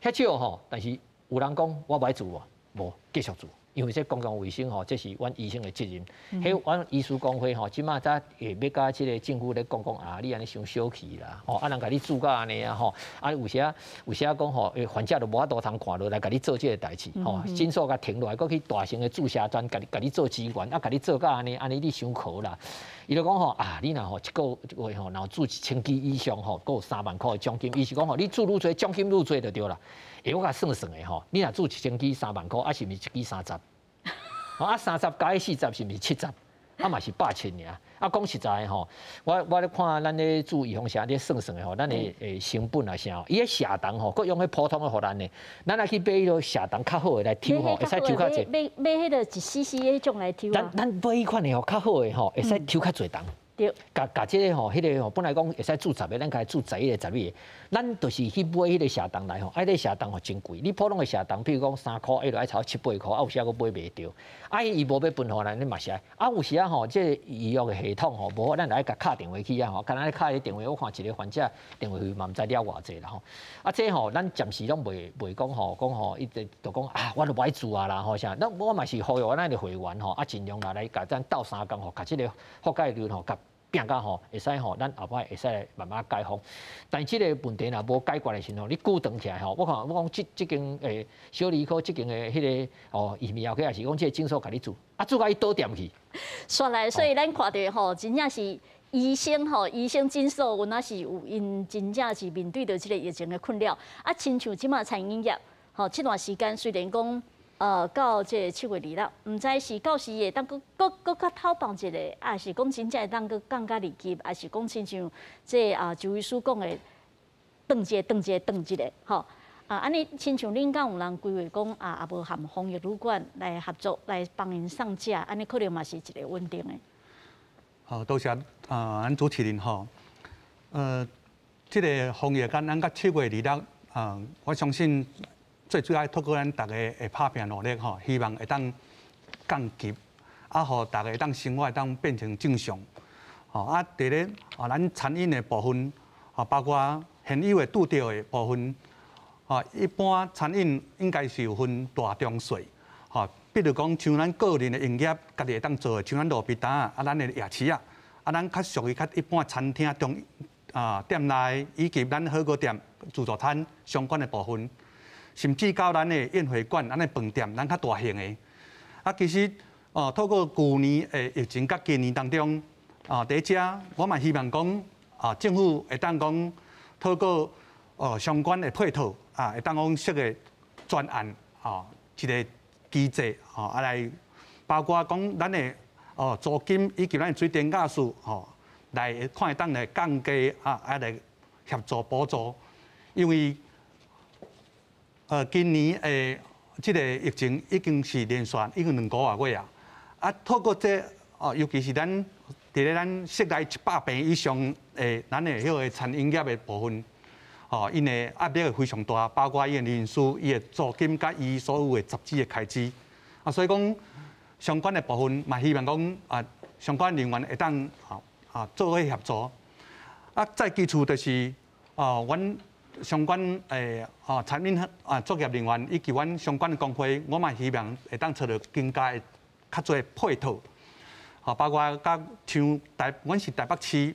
遐少吼，但是有人講我無愛注無。無繼續注，因為這公共衛生吼，這是阮醫生的責任。彼阮醫師公會吼，這馬才會欲共這個政府咧講講啊，你按呢傷小氣啦，吼啊人共你注到按呢啊吼，啊有時有時講吼，患者都無法度通看落來，共你做這個代誌，吼，診所共停落來，閣去大型的注射站，共你做支援，啊，共你做到按呢，按呢你傷苦啦。伊就講吼啊，你若吼一個月吼，若注1000支以上吼，閣有3萬塊的獎金。伊是講吼，你注愈濟，獎金愈濟就對啦。欸，我共算算的吼，你若注1000支3萬塊，啊是毋是一支30？啊30加40是毋是70？啊嘛是170爾。啊講實在的吼，我咧看咱咧注預防射咧算算的吼，咱的成本啊啥，伊彼射筒吼，閣用彼普通的予咱的，咱若去買彼個射筒較好的來抽吼，會使抽較濟。買彼個1 cc 彼種來抽啊。咱買彼款的吼，較好的吼，會使抽較濟筒。對。共共這個吼，彼個吼，本來講會使注10個，咱共注11個、12個，咱就是去買彼個射筒來吼，啊，彼個射筒吼真貴。你普通的射筒，譬如講3塊，伊就愛差七八箍，啊，有時閣買袂著。啊，伊無欲分予咱，你嘛是愛。啊，有時啊吼，這個醫藥的系統吼，無好，咱就愛共敲電話去啊吼。敢若咧敲彼個電話，我看一個患者電話費嘛毋知了偌濟啦吼。啊，這吼，咱暫時攏袂講吼，講吼，伊就就講啊，我都無愛注啊啦吼啥。咱我嘛是呼籲咱的會員吼，啊，盡量啦來共咱鬥相共吼，共這個覆蓋率吼，共拼到吼，會使吼，咱後擺會使慢慢解封。但是這個問題若無解決的時候，你久長起來吼，我看我講這間小兒科這間的彼個哦耳鼻喉科，也是講這個診所共你注，啊注到伊倒店去。煞來，所以咱看著吼，真正是醫生吼，醫生診所有哪是有𪜶真正是面對著這個疫情的困擾。啊，親像這馬餐飲業，吼，這段時間雖然講。到這個7月26，毋知是到時會當閣閣閣較透放一下，抑是講真正會當閣降較二級，抑是講親像這啊周醫師講的，斷一下斷一下斷一下，吼啊，按呢親像恁敢有人規劃講啊，也無和防疫旅館來合作來幫𪜶送食，按呢可能嘛是一個穩定的。好，多謝啊，咱主持人吼，這個防疫咱咱到7月26啊，我相信。最主要透過咱逐家的拍拚努力吼，希望會當降級，啊，予逐家會當生活會當變成正常。吼啊，佇咧啊，咱餐飲的部分，啊，包括現有的拄著的部分，啊，一般餐飲應該是有分大、中、細，吼。比如講，像咱個人的營業，家己會當做的，像咱路邊攤啊，咱的夜市啊，啊，咱較屬於較一般餐廳中啊店內以及咱火鍋店、自助餐相關的部分。甚至到咱的宴會館、咱的飯店，咱較大型的。啊，其實哦，透過舊年的疫情佮今年當中，啊，佇遮我嘛希望講，啊，政府會當講透過哦相關的配套啊，會當講設個專案啊，一個機制吼啊來包括講咱的哦租金以及咱的水電價數吼，來看會當來降低啊，啊來協助補助，因為今年的這個疫情已經是連續已經2個外月啊，啊透過這哦，尤其是咱佇咧咱室內100坪以上的咱的彼個餐飲業的部分，哦，𪜶的壓力會非常大，包括伊的人事、伊的租金佮伊所有的雜支的開支，啊，所以講相關的部分嘛，希望講啊，相關人員會當啊做伙協助。啊，再其次就是哦，阮相關的哦餐飲啊作業人員以及阮相關的工會，我嘛希望會當揣著更加的較濟配套。吼，包括佮像台，阮是台北市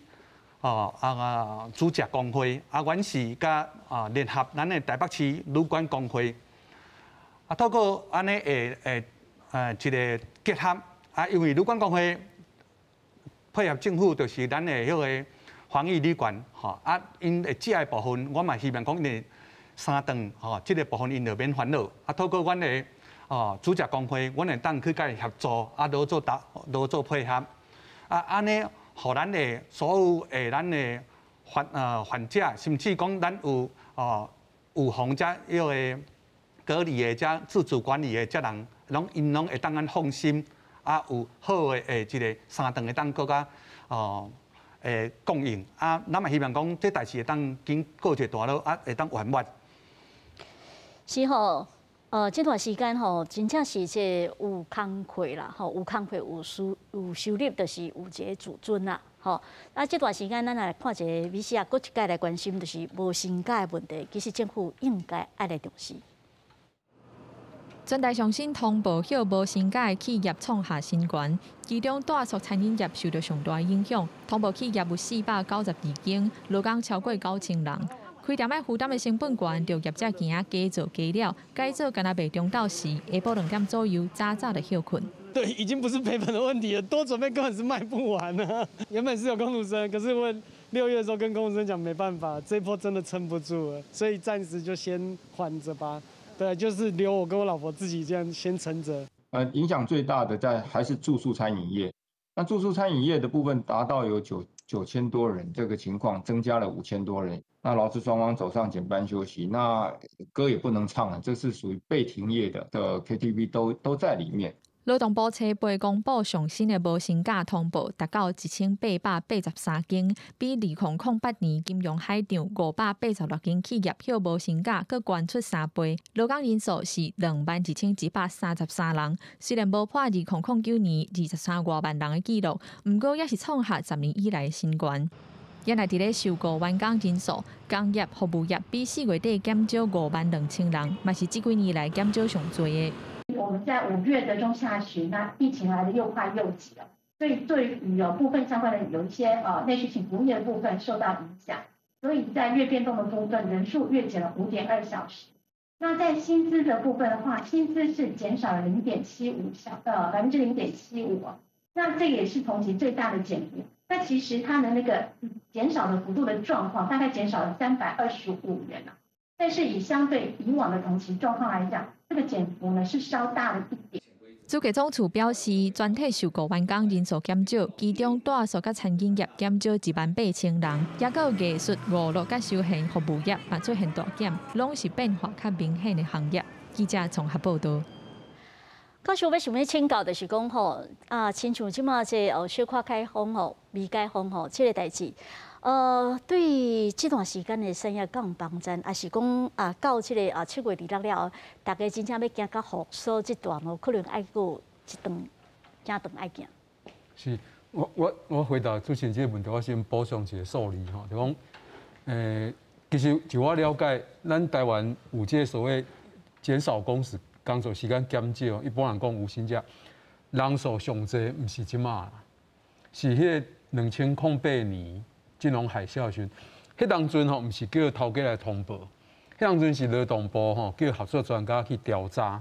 哦啊煮食工會，啊，阮是佮啊聯合咱的台北市旅館工會，啊，透過按呢會會一個結合，啊，因為旅館工會配合政府，就是咱的彼個防疫旅館，吼，啊，𪜶會食的部分，我嘛希望講𪜶三頓吼，這個部分𪜶就免煩惱，啊，透過阮的哦，煮食工會，阮會當去佮伊協助，啊，合作搭合作配合，啊，按呢，予咱的所有的咱的患者，甚至講咱有哦有防這彼個隔離的這自主管理的這人，攏𪜶攏會當按放心，啊，有好的的這個三頓會當閣較哦會供應，啊，咱嘛希望講這代誌會當緊過一個段落，啊，會當圓滿。是吼。這段時間吼，真正是這有工課啦，吼，有工課有收有收入，就是有一個自尊啦，吼。啊，這段時間咱來看一个美食啊，閣一擺來關心，就是無薪假的問題，其實政府應該愛來重視。全台上新通報歇無薪假的企業創下新高，其中住宿餐飲業受著上大影響。通報企業有492間，勞工超過9000人。開店愛負擔的成本懸，著業者驚加做加了，改做干焦賣中晝時，下晡2點左右，早早就歇睏。對，已經不是賠本的問題了，多準備根本是賣不完啊。原本是有工讀生，可是我6月的時候跟工讀生講，沒辦法，這波真的撐不住了，所以暫時就先緩著吧。對，就是留我跟我老婆自己這樣先撐著。影響最大的在還是住宿餐飲業，那住宿餐飲業的部分達到有9000多人，這個情況增加了5000多人。那勞資雙方走上減班休息，那歌也不能唱了，這是屬於被停業的 KTV 都在裡面。勞動部初八公布上新的無薪假通報，達到1883間，比2008年金融海漲586間企業歇無薪假，閣懸出3倍。勞工人數是21,133人，雖然無破2009年23外萬人的紀錄，毋過也是創下10年以來的新高。也來佇咧受僱員工人數，工業服務業比4月底減少5萬2千人，嘛是這幾年來減少上濟的。我們在5月的中下旬，那疫情來得又快又急了，所以對於有部分相關的有一些內需型服務業的部分受到影響，所以在月變動的部分人數月減了5.2小時。那在薪資的部分的話，薪資是減少了零點七五小0.75%，那這也是同期最大的減幅。那其實它的那個減少的幅度的狀況，大概減少了325元啊。但是以相對以往的同期狀況來講，這個減幅呢是稍大了一點。主計總處表示，全體受僱員工人數減少，其中住宿佮餐飲業減少1萬8千人，抑閣有藝術、娛樂佮休閒服務業嘛出現大減，攏是變化較明顯的行業。記者綜合報導。教授欲想欲請教，就是講吼啊，親像這馬這小可解封吼，未解封吼，這個代誌，對這段時間的產業敢有幫助，抑是講啊，到這個啊7月26了後，大家真正欲行到復甦這段路，可能愛閣有一段正長愛行。是，我回答主持人這個問題，我先補充一個數字吼，就講，其實就我了解，咱台灣有這個所謂減少工時。工作時間減少，一般人講無薪假，人數上濟毋是這馬，是彼個2008年金融海嘯時，彼當陣吼毋是叫頭家來通報，彼當陣是勞動部吼叫學術專家去調查，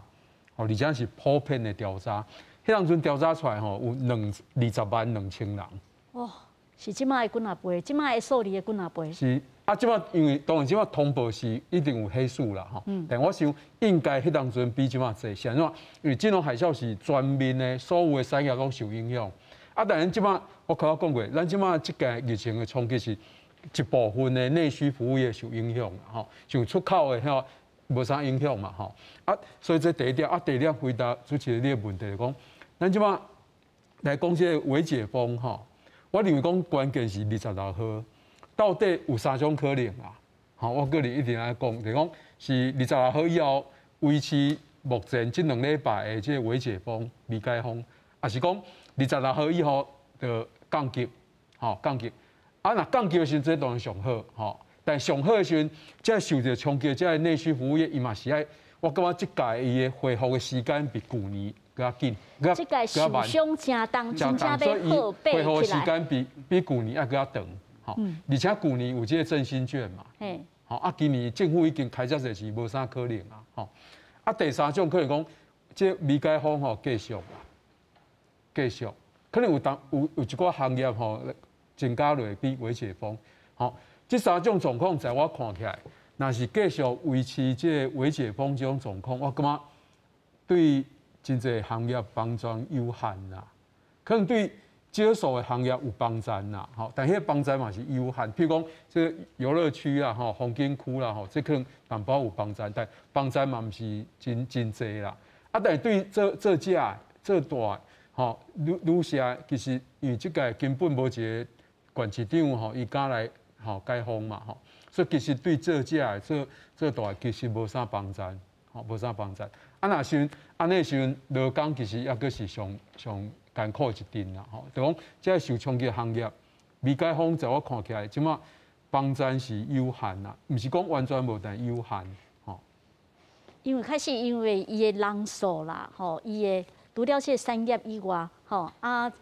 哦，而且是普遍的調查，彼當陣調查出來吼有20萬2千人，哇，是這擺的幾若倍，這擺的數字的幾若倍。是啊，這擺因為當然這擺通報是一定有彼數啦，吼。但我想應該彼當陣比這擺濟，是按怎？因為金融海嘯是全面的，所有的產業攏受影響。啊，但是這擺我頭先講過，咱這擺這屆疫情的衝擊是一部分的內需服務業受影響，吼，像出口的遐無啥影響嘛，吼。啊，所以這第一點，啊，第二點回答主持人你的問題講，咱這擺來講這個微解封，吼，我認為講關鍵是26號，到底有三種可能啊？吼，我個人一定愛講，就是講是26號以後維持目前這兩禮拜的這個微解封、微解封，抑是講26號以後就降級，吼，降級。啊，若降級的時陣，這當然上好，吼。但上好的時陣，這受著衝擊，這個內需服務業，伊嘛是愛，我感覺這屆伊的恢復的時間比舊年閣較緊，這屆受傷誠重，真正欲好恢復的時間比舊年猶閣較長，吼。而且舊年有這個振興券嘛，吼啊，今年政府已經開遮濟錢，無啥可能啊，吼。啊，第三種可能講，這微解封吼繼續啦，繼續，可能有當有有一寡行業吼增加落比微解封，吼。這三種狀況在我看起來，若是繼續維持這個微解封這種狀況，我感覺對真濟行業幫助有限啦。可能對少數的行業有幫助啦，吼，但彼個幫助嘛是有限。譬如講，這個遊樂區啦，吼，風景區啦，吼，這可能淡薄有幫助，但幫助嘛毋是真真濟啦。啊，但是對做做食的、做大吼，旅社，其實因為這屆根本無一個縣市長吼，伊敢來吼解封嘛，吼，所以其實對做食的、做做大的其實無啥幫助，吼，無啥幫助。啊，若是按呢時陣，勞工其實猶閣是上上艱苦一陣啦，吼，就講這個受衝擊行業，微解封在我看起來，這馬幫助是有限啦，毋是講完全無，但有限，吼。因為開始因為伊的人數啦，吼，伊的除了這個產業以外，吼啊，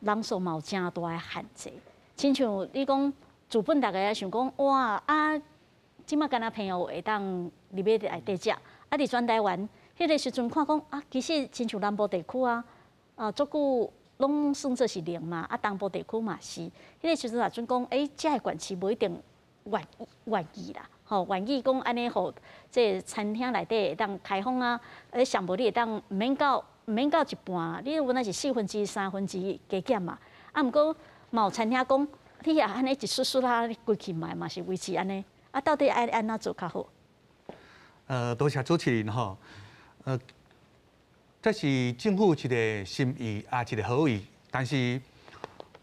人數嘛有誠大的限制。親像你講資本，逐家也想講，哇啊，這馬敢若朋友會當入去內底食，啊，佇全台灣，彼個時陣看講啊，其實親像南部地區啊，啊，足久攏算做是零嘛，啊，東部地區嘛是，彼個時陣也準講，欸，這个縣市無一定願願意啦，吼，願意講按呢，予這個餐廳內底會當開放啊，欸，上無你會當毋免到毋免到一半，你原來是四分之一、三分之一加減嘛，啊，毋過嘛有餐廳講，你也按呢一絲絲啊，規氣嘛嘛是維持按呢，啊，到底愛按怎做較好？多謝主持人吼，這是政府一個心意啊，一個好意，但是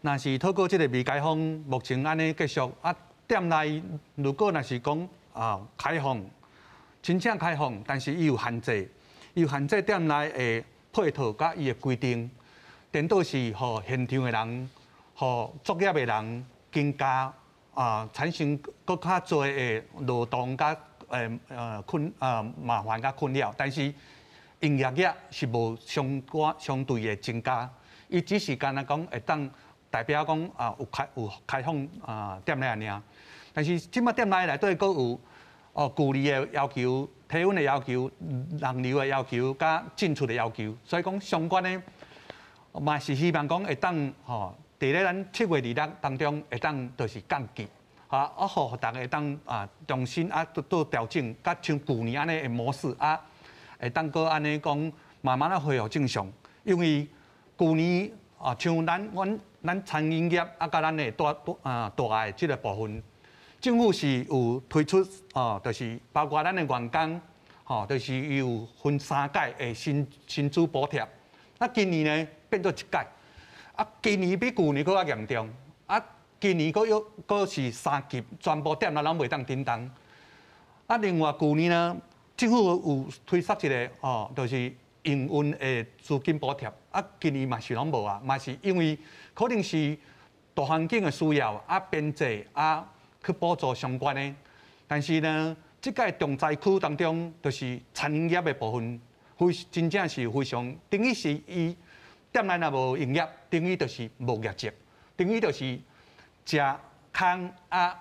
若是透過這個微解封，目前按呢繼續啊，店內如果若是講啊開放，真正開放，但是伊有限制，伊有限制店內的配套佮伊的規定，顛倒是予現場的人，予作業的人增加啊，產生閣較濟的勞動佮困麻煩佮困擾，但是營業額是無相關相對的增加，伊只是干焦講會當代表講啊有開有開放啊店內爾，但是這馬店內內底閣有哦距離的要求、體溫的要求、人流的要求、佮進出的要求，所以講相關的嘛是希望講會當吼，佇咧咱7月26當中會當就是降級，啊，啊，予逐家會當啊重新啊做調整，佮像舊年按呢的模式啊，會當閣按呢講慢慢仔恢復正常。因為舊年啊，像咱阮咱餐飲業啊，佮咱的大大啊大的這個部分，政府是有推出哦，就是包括咱的員工，吼，就是伊有分三屆的薪薪資補貼。啊，今年呢變做一屆，啊，今年比舊年閣較嚴重，啊，今年閣又閣是三級，全部店內攏袂當振動。啊，另外舊年呢，政府有推出一個哦，就是營運的資金補貼，啊，今年嘛是攏無啊，嘛是因為可能是大環境的需要啊，編制啊去補助相關的，但是呢，這屆重災區當中，就是餐飲業的部分，非真正是非常，等於是伊店內若無營業，等於就是無業績，等於就是食空啊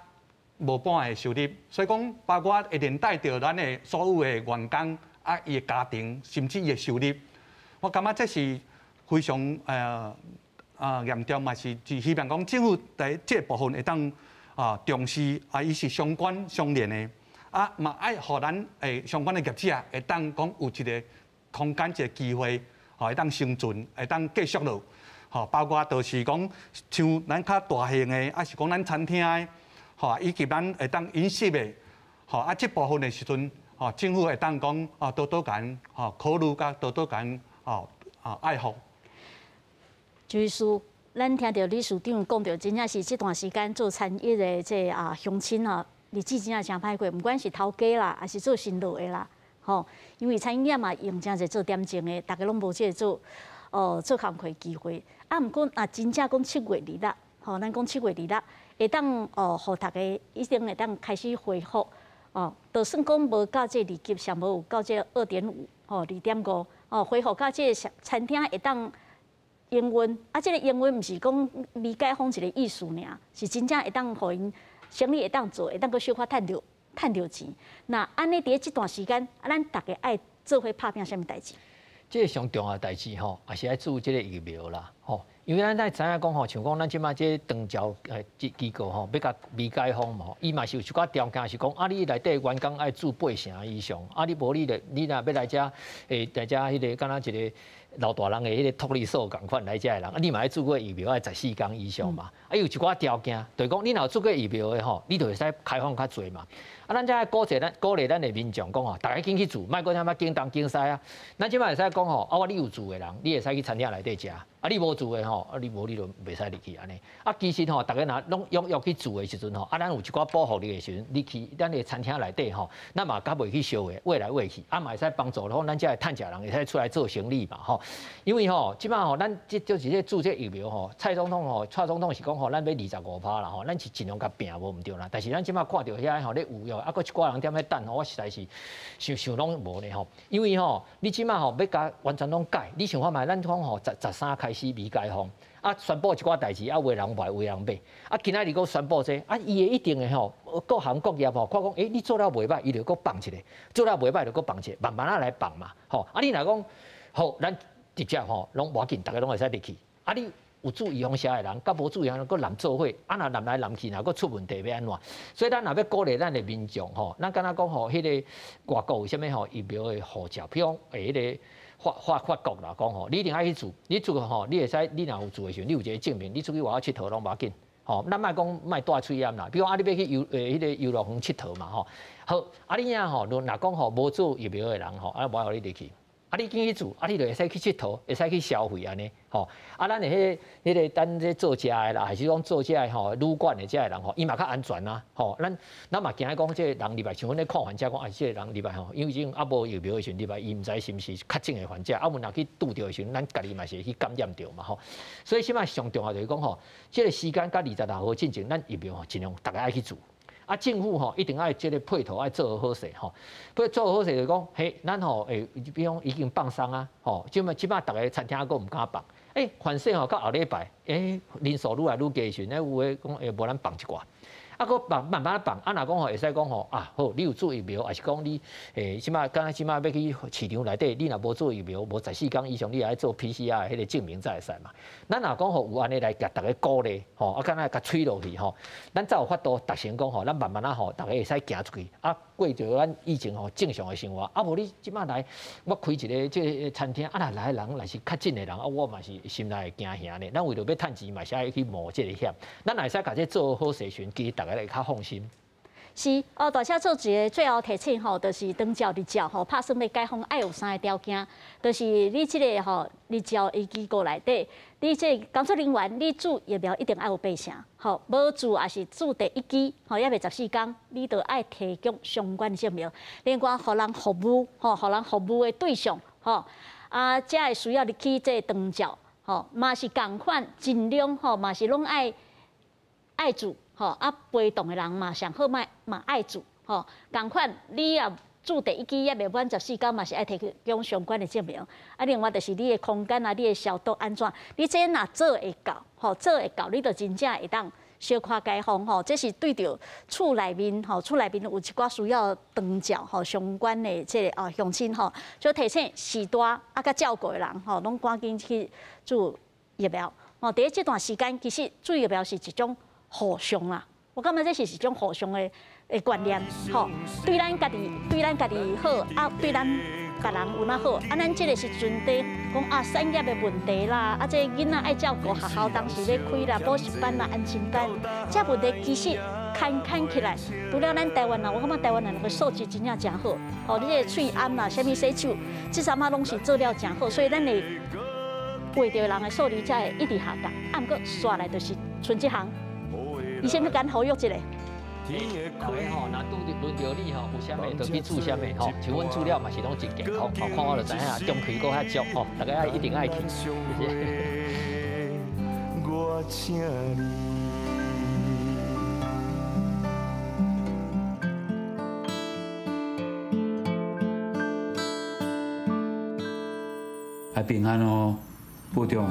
無半的收入，所以講包括會連帶著咱的所有的員工啊，伊的家庭，甚至伊的收入，我感覺這是非常啊嚴重，嘛是是希望講政府佇這個部分會當啊重視啊，伊是相關相連的，啊嘛愛予咱誒相關的業者會當講有一個空間一個機會，吼會當生存，會當繼續落，吼包括就是講像咱較大型的，抑是講咱餐廳的，吼以及咱會當飲食的，吼啊這部分的時陣，吼政府會當講啊多多共吼考慮佮多多共吼啊愛護。就是說，咱聽著理事長講著，真正是這段時間做餐飲的這啊鄉親啊，日子真正誠歹過，毋管是頭家啦，抑是做生路的啦，吼，因為餐飲業嘛用誠濟做點鐘的，逐家攏無這個做哦做工課機會。啊，毋過啊，真正講7月2日，吼，咱講7月2日會當哦，予逐家一定會當開始恢復哦，就算講無到這二級，上無有到這2.5，吼，2.5，哦，恢復到這個餐廳會當營運，啊，這個營運毋是講未解封一個意思爾，是真正會當予𪜶生意會當做，會當閣小可趁著趁著錢。那按呢佇咧這段時間，啊，咱逐家愛做伙拍拼啥物代誌？這個上重要代誌吼，也是愛注這個疫苗啦，吼，因為咱愛知影講吼，像講咱這擺這長照誒機構吼，欲共未解封嘛，伊嘛是有一寡條件是講，啊，你內底員工愛注八成以上，啊，你無你就你若欲來遮會來遮彼個敢若一個老大人的彼個托兒所仝款來遮的人，啊，你嘛愛注過疫苗愛14天以上嘛，啊，有一寡條件，就是講你若有注過疫苗的吼，你就會使開放較濟嘛。啊，咱遮愛鼓勵咱鼓勵咱的民眾講吼，逐家緊去注，莫閣啥物驚東驚西啊。咱這擺會使講吼，啊，我你有注的人，你會使去餐廳內底食。啊，你無注的吼，啊，你無你就袂使入去按呢。啊，其實吼，逐家若攏踴躍去注的時陣吼，啊，咱有一寡保護力的時陣，你去咱的餐廳內底吼，咱嘛較袂去相會圍來圍去，啊，嘛會使幫助講咱遮的趁食人會使出來做生意嘛吼。因為吼，這擺吼，咱這就是這注這疫苗吼，蔡總統吼，蔡總統是講吼，咱欲25%啦吼，咱是盡量共拼無毋對啦。但是咱這擺看著遐吼咧有藥，啊，閣一寡人踮咧等吼，我實在是想想攏無呢吼。因為吼，你這擺吼欲共完全攏改，你想看覓？咱講吼十三開始未解封，啊，宣布一寡代誌，啊，有的人買，有的人買，啊，今仔日閣宣布這個，啊，伊會一定會吼，各行各業吼，看講，欸，你做了袂䆀，伊就閣放一个，做了袂䆀就閣放一个，慢慢仔來放嘛，吼，啊，你若講好，咱直接吼攏無要緊，逐家攏會使入去，啊，你有注預防射的人，佮無注預防閣濫做伙，啊，若濫來濫去，若閣出問題欲按怎？所以咱若欲鼓勵咱的民眾吼，咱敢若講吼，彼個外國有啥物吼疫苗的護照，比如講會彼個。法國啦講吼，你一定愛去注，你注吼，你會使，你若有注的時陣，你有一個證明，你出去外口𨑨迌攏無要緊，吼，咱莫講莫帶喙罨啦，比如講啊，你欲去遊誒彼個遊樂園𨑨迌嘛吼，好，啊你遐吼，若講吼無注疫苗的人吼，啊無予你入去。啊，你緊去注，啊，你就會使去𨑨迌，會使去消費按呢，吼。啊，咱的彼個咱這做食的啦，還是講做這个吼旅館的這个人吼，伊嘛較安全啊，吼。咱嘛驚講這个人入來，像阮咧看患者講，啊，這个人入來吼，因為這種猶無疫苗的時陣入來，伊毋知是毋是確診的患者，啊，阮若去拄著的時陣，咱家己嘛是會去感染著嘛，吼。所以這擺上重要就是講吼，這個時間佮26號進前，咱疫苗吼盡量逐家愛去注。啊，政府吼一定愛這個配套愛做好勢吼，配做好勢就是講，嘿，咱吼會比如講已經放鬆啊，吼，這擺這擺逐个餐廳閣毋敢放，欸，反正吼到後禮拜，欸，人數愈來愈低時陣，有的講會無咱放一寡。啊，閣放慢慢放，啊，若講吼會使講吼啊，好，你有注疫苗，抑是講你欸，這擺敢若這擺欲去市場內底，你若無注疫苗，無14天以上，你愛做 PCR 彼個證明才會使嘛。咱若講吼有按呢來共逐家鼓勵吼，啊，敢若共催落去吼，咱才有法度達成講吼，咱慢慢仔吼，逐家會使行出去，啊，過著咱以前吼正常的生活。啊，無你這擺來，我開一个這个餐廳，啊，若來的人若是確診的人，啊，我嘛是心內會驚嚇呢。咱為著欲趁錢嘛是愛去冒這个險，咱會使共這做好勢時陣，其實逐家會較放心。是哦，大家做一个最後提醒吼，就是長照日照吼，拍算欲解封愛有三个條件，就是你這个吼日照的機構內底，你這個工作人員你注疫苗一定愛有八成，吼，無注抑是注第一劑，吼，猶未14天，你就愛提供相關的證明。另外，予人服務，吼，予人服務的對象，吼，啊，才會需要入去這個長照，吼，嘛是仝款，盡量吼，嘛是攏愛愛注。吼啊，陪同的人嘛，上好莫嘛愛注吼，仝款你也注第一劑猶未滿14天，嘛是愛提供相關的證明。啊，另外就是你的空間啊，你的消毒按怎，你這若做會到，吼做會到，你就真正會當小可解封吼。這是對著厝內面吼，厝內面有一寡需要長照吼相關的這个啊鄉親吼，就提醒序大啊佮照顧的人吼，攏趕緊去注疫苗。吼，佇咧這段時間，其實主要表是一種互相啦。我感覺這是一種互相的觀念，吼，對咱家己，對咱家己好，啊，對咱別人有哪好，啊，咱這个時陣佇講啊，產業的問題啦，啊，這囡仔愛照顧學校，當時欲開啦，補習班啦，安親班，這問題其實牽牽起來，除了咱台灣人，我感覺台灣人的素質真正誠好，吼，你這个喙罨啦，啥物洗手，這啥物攏是做了誠好，所以咱的穢著人的數字才會一直下降。啊，毋過煞來就是賰這項，醫生欲共呼籲一下。大家吼，若拄著輪著你吼，有啥物就去注啥物吼，像阮注了嘛是攏真健康，吼，看我就知影中氣閣較足吼，大家愛一定愛去，謝謝。愛平安哦，保重。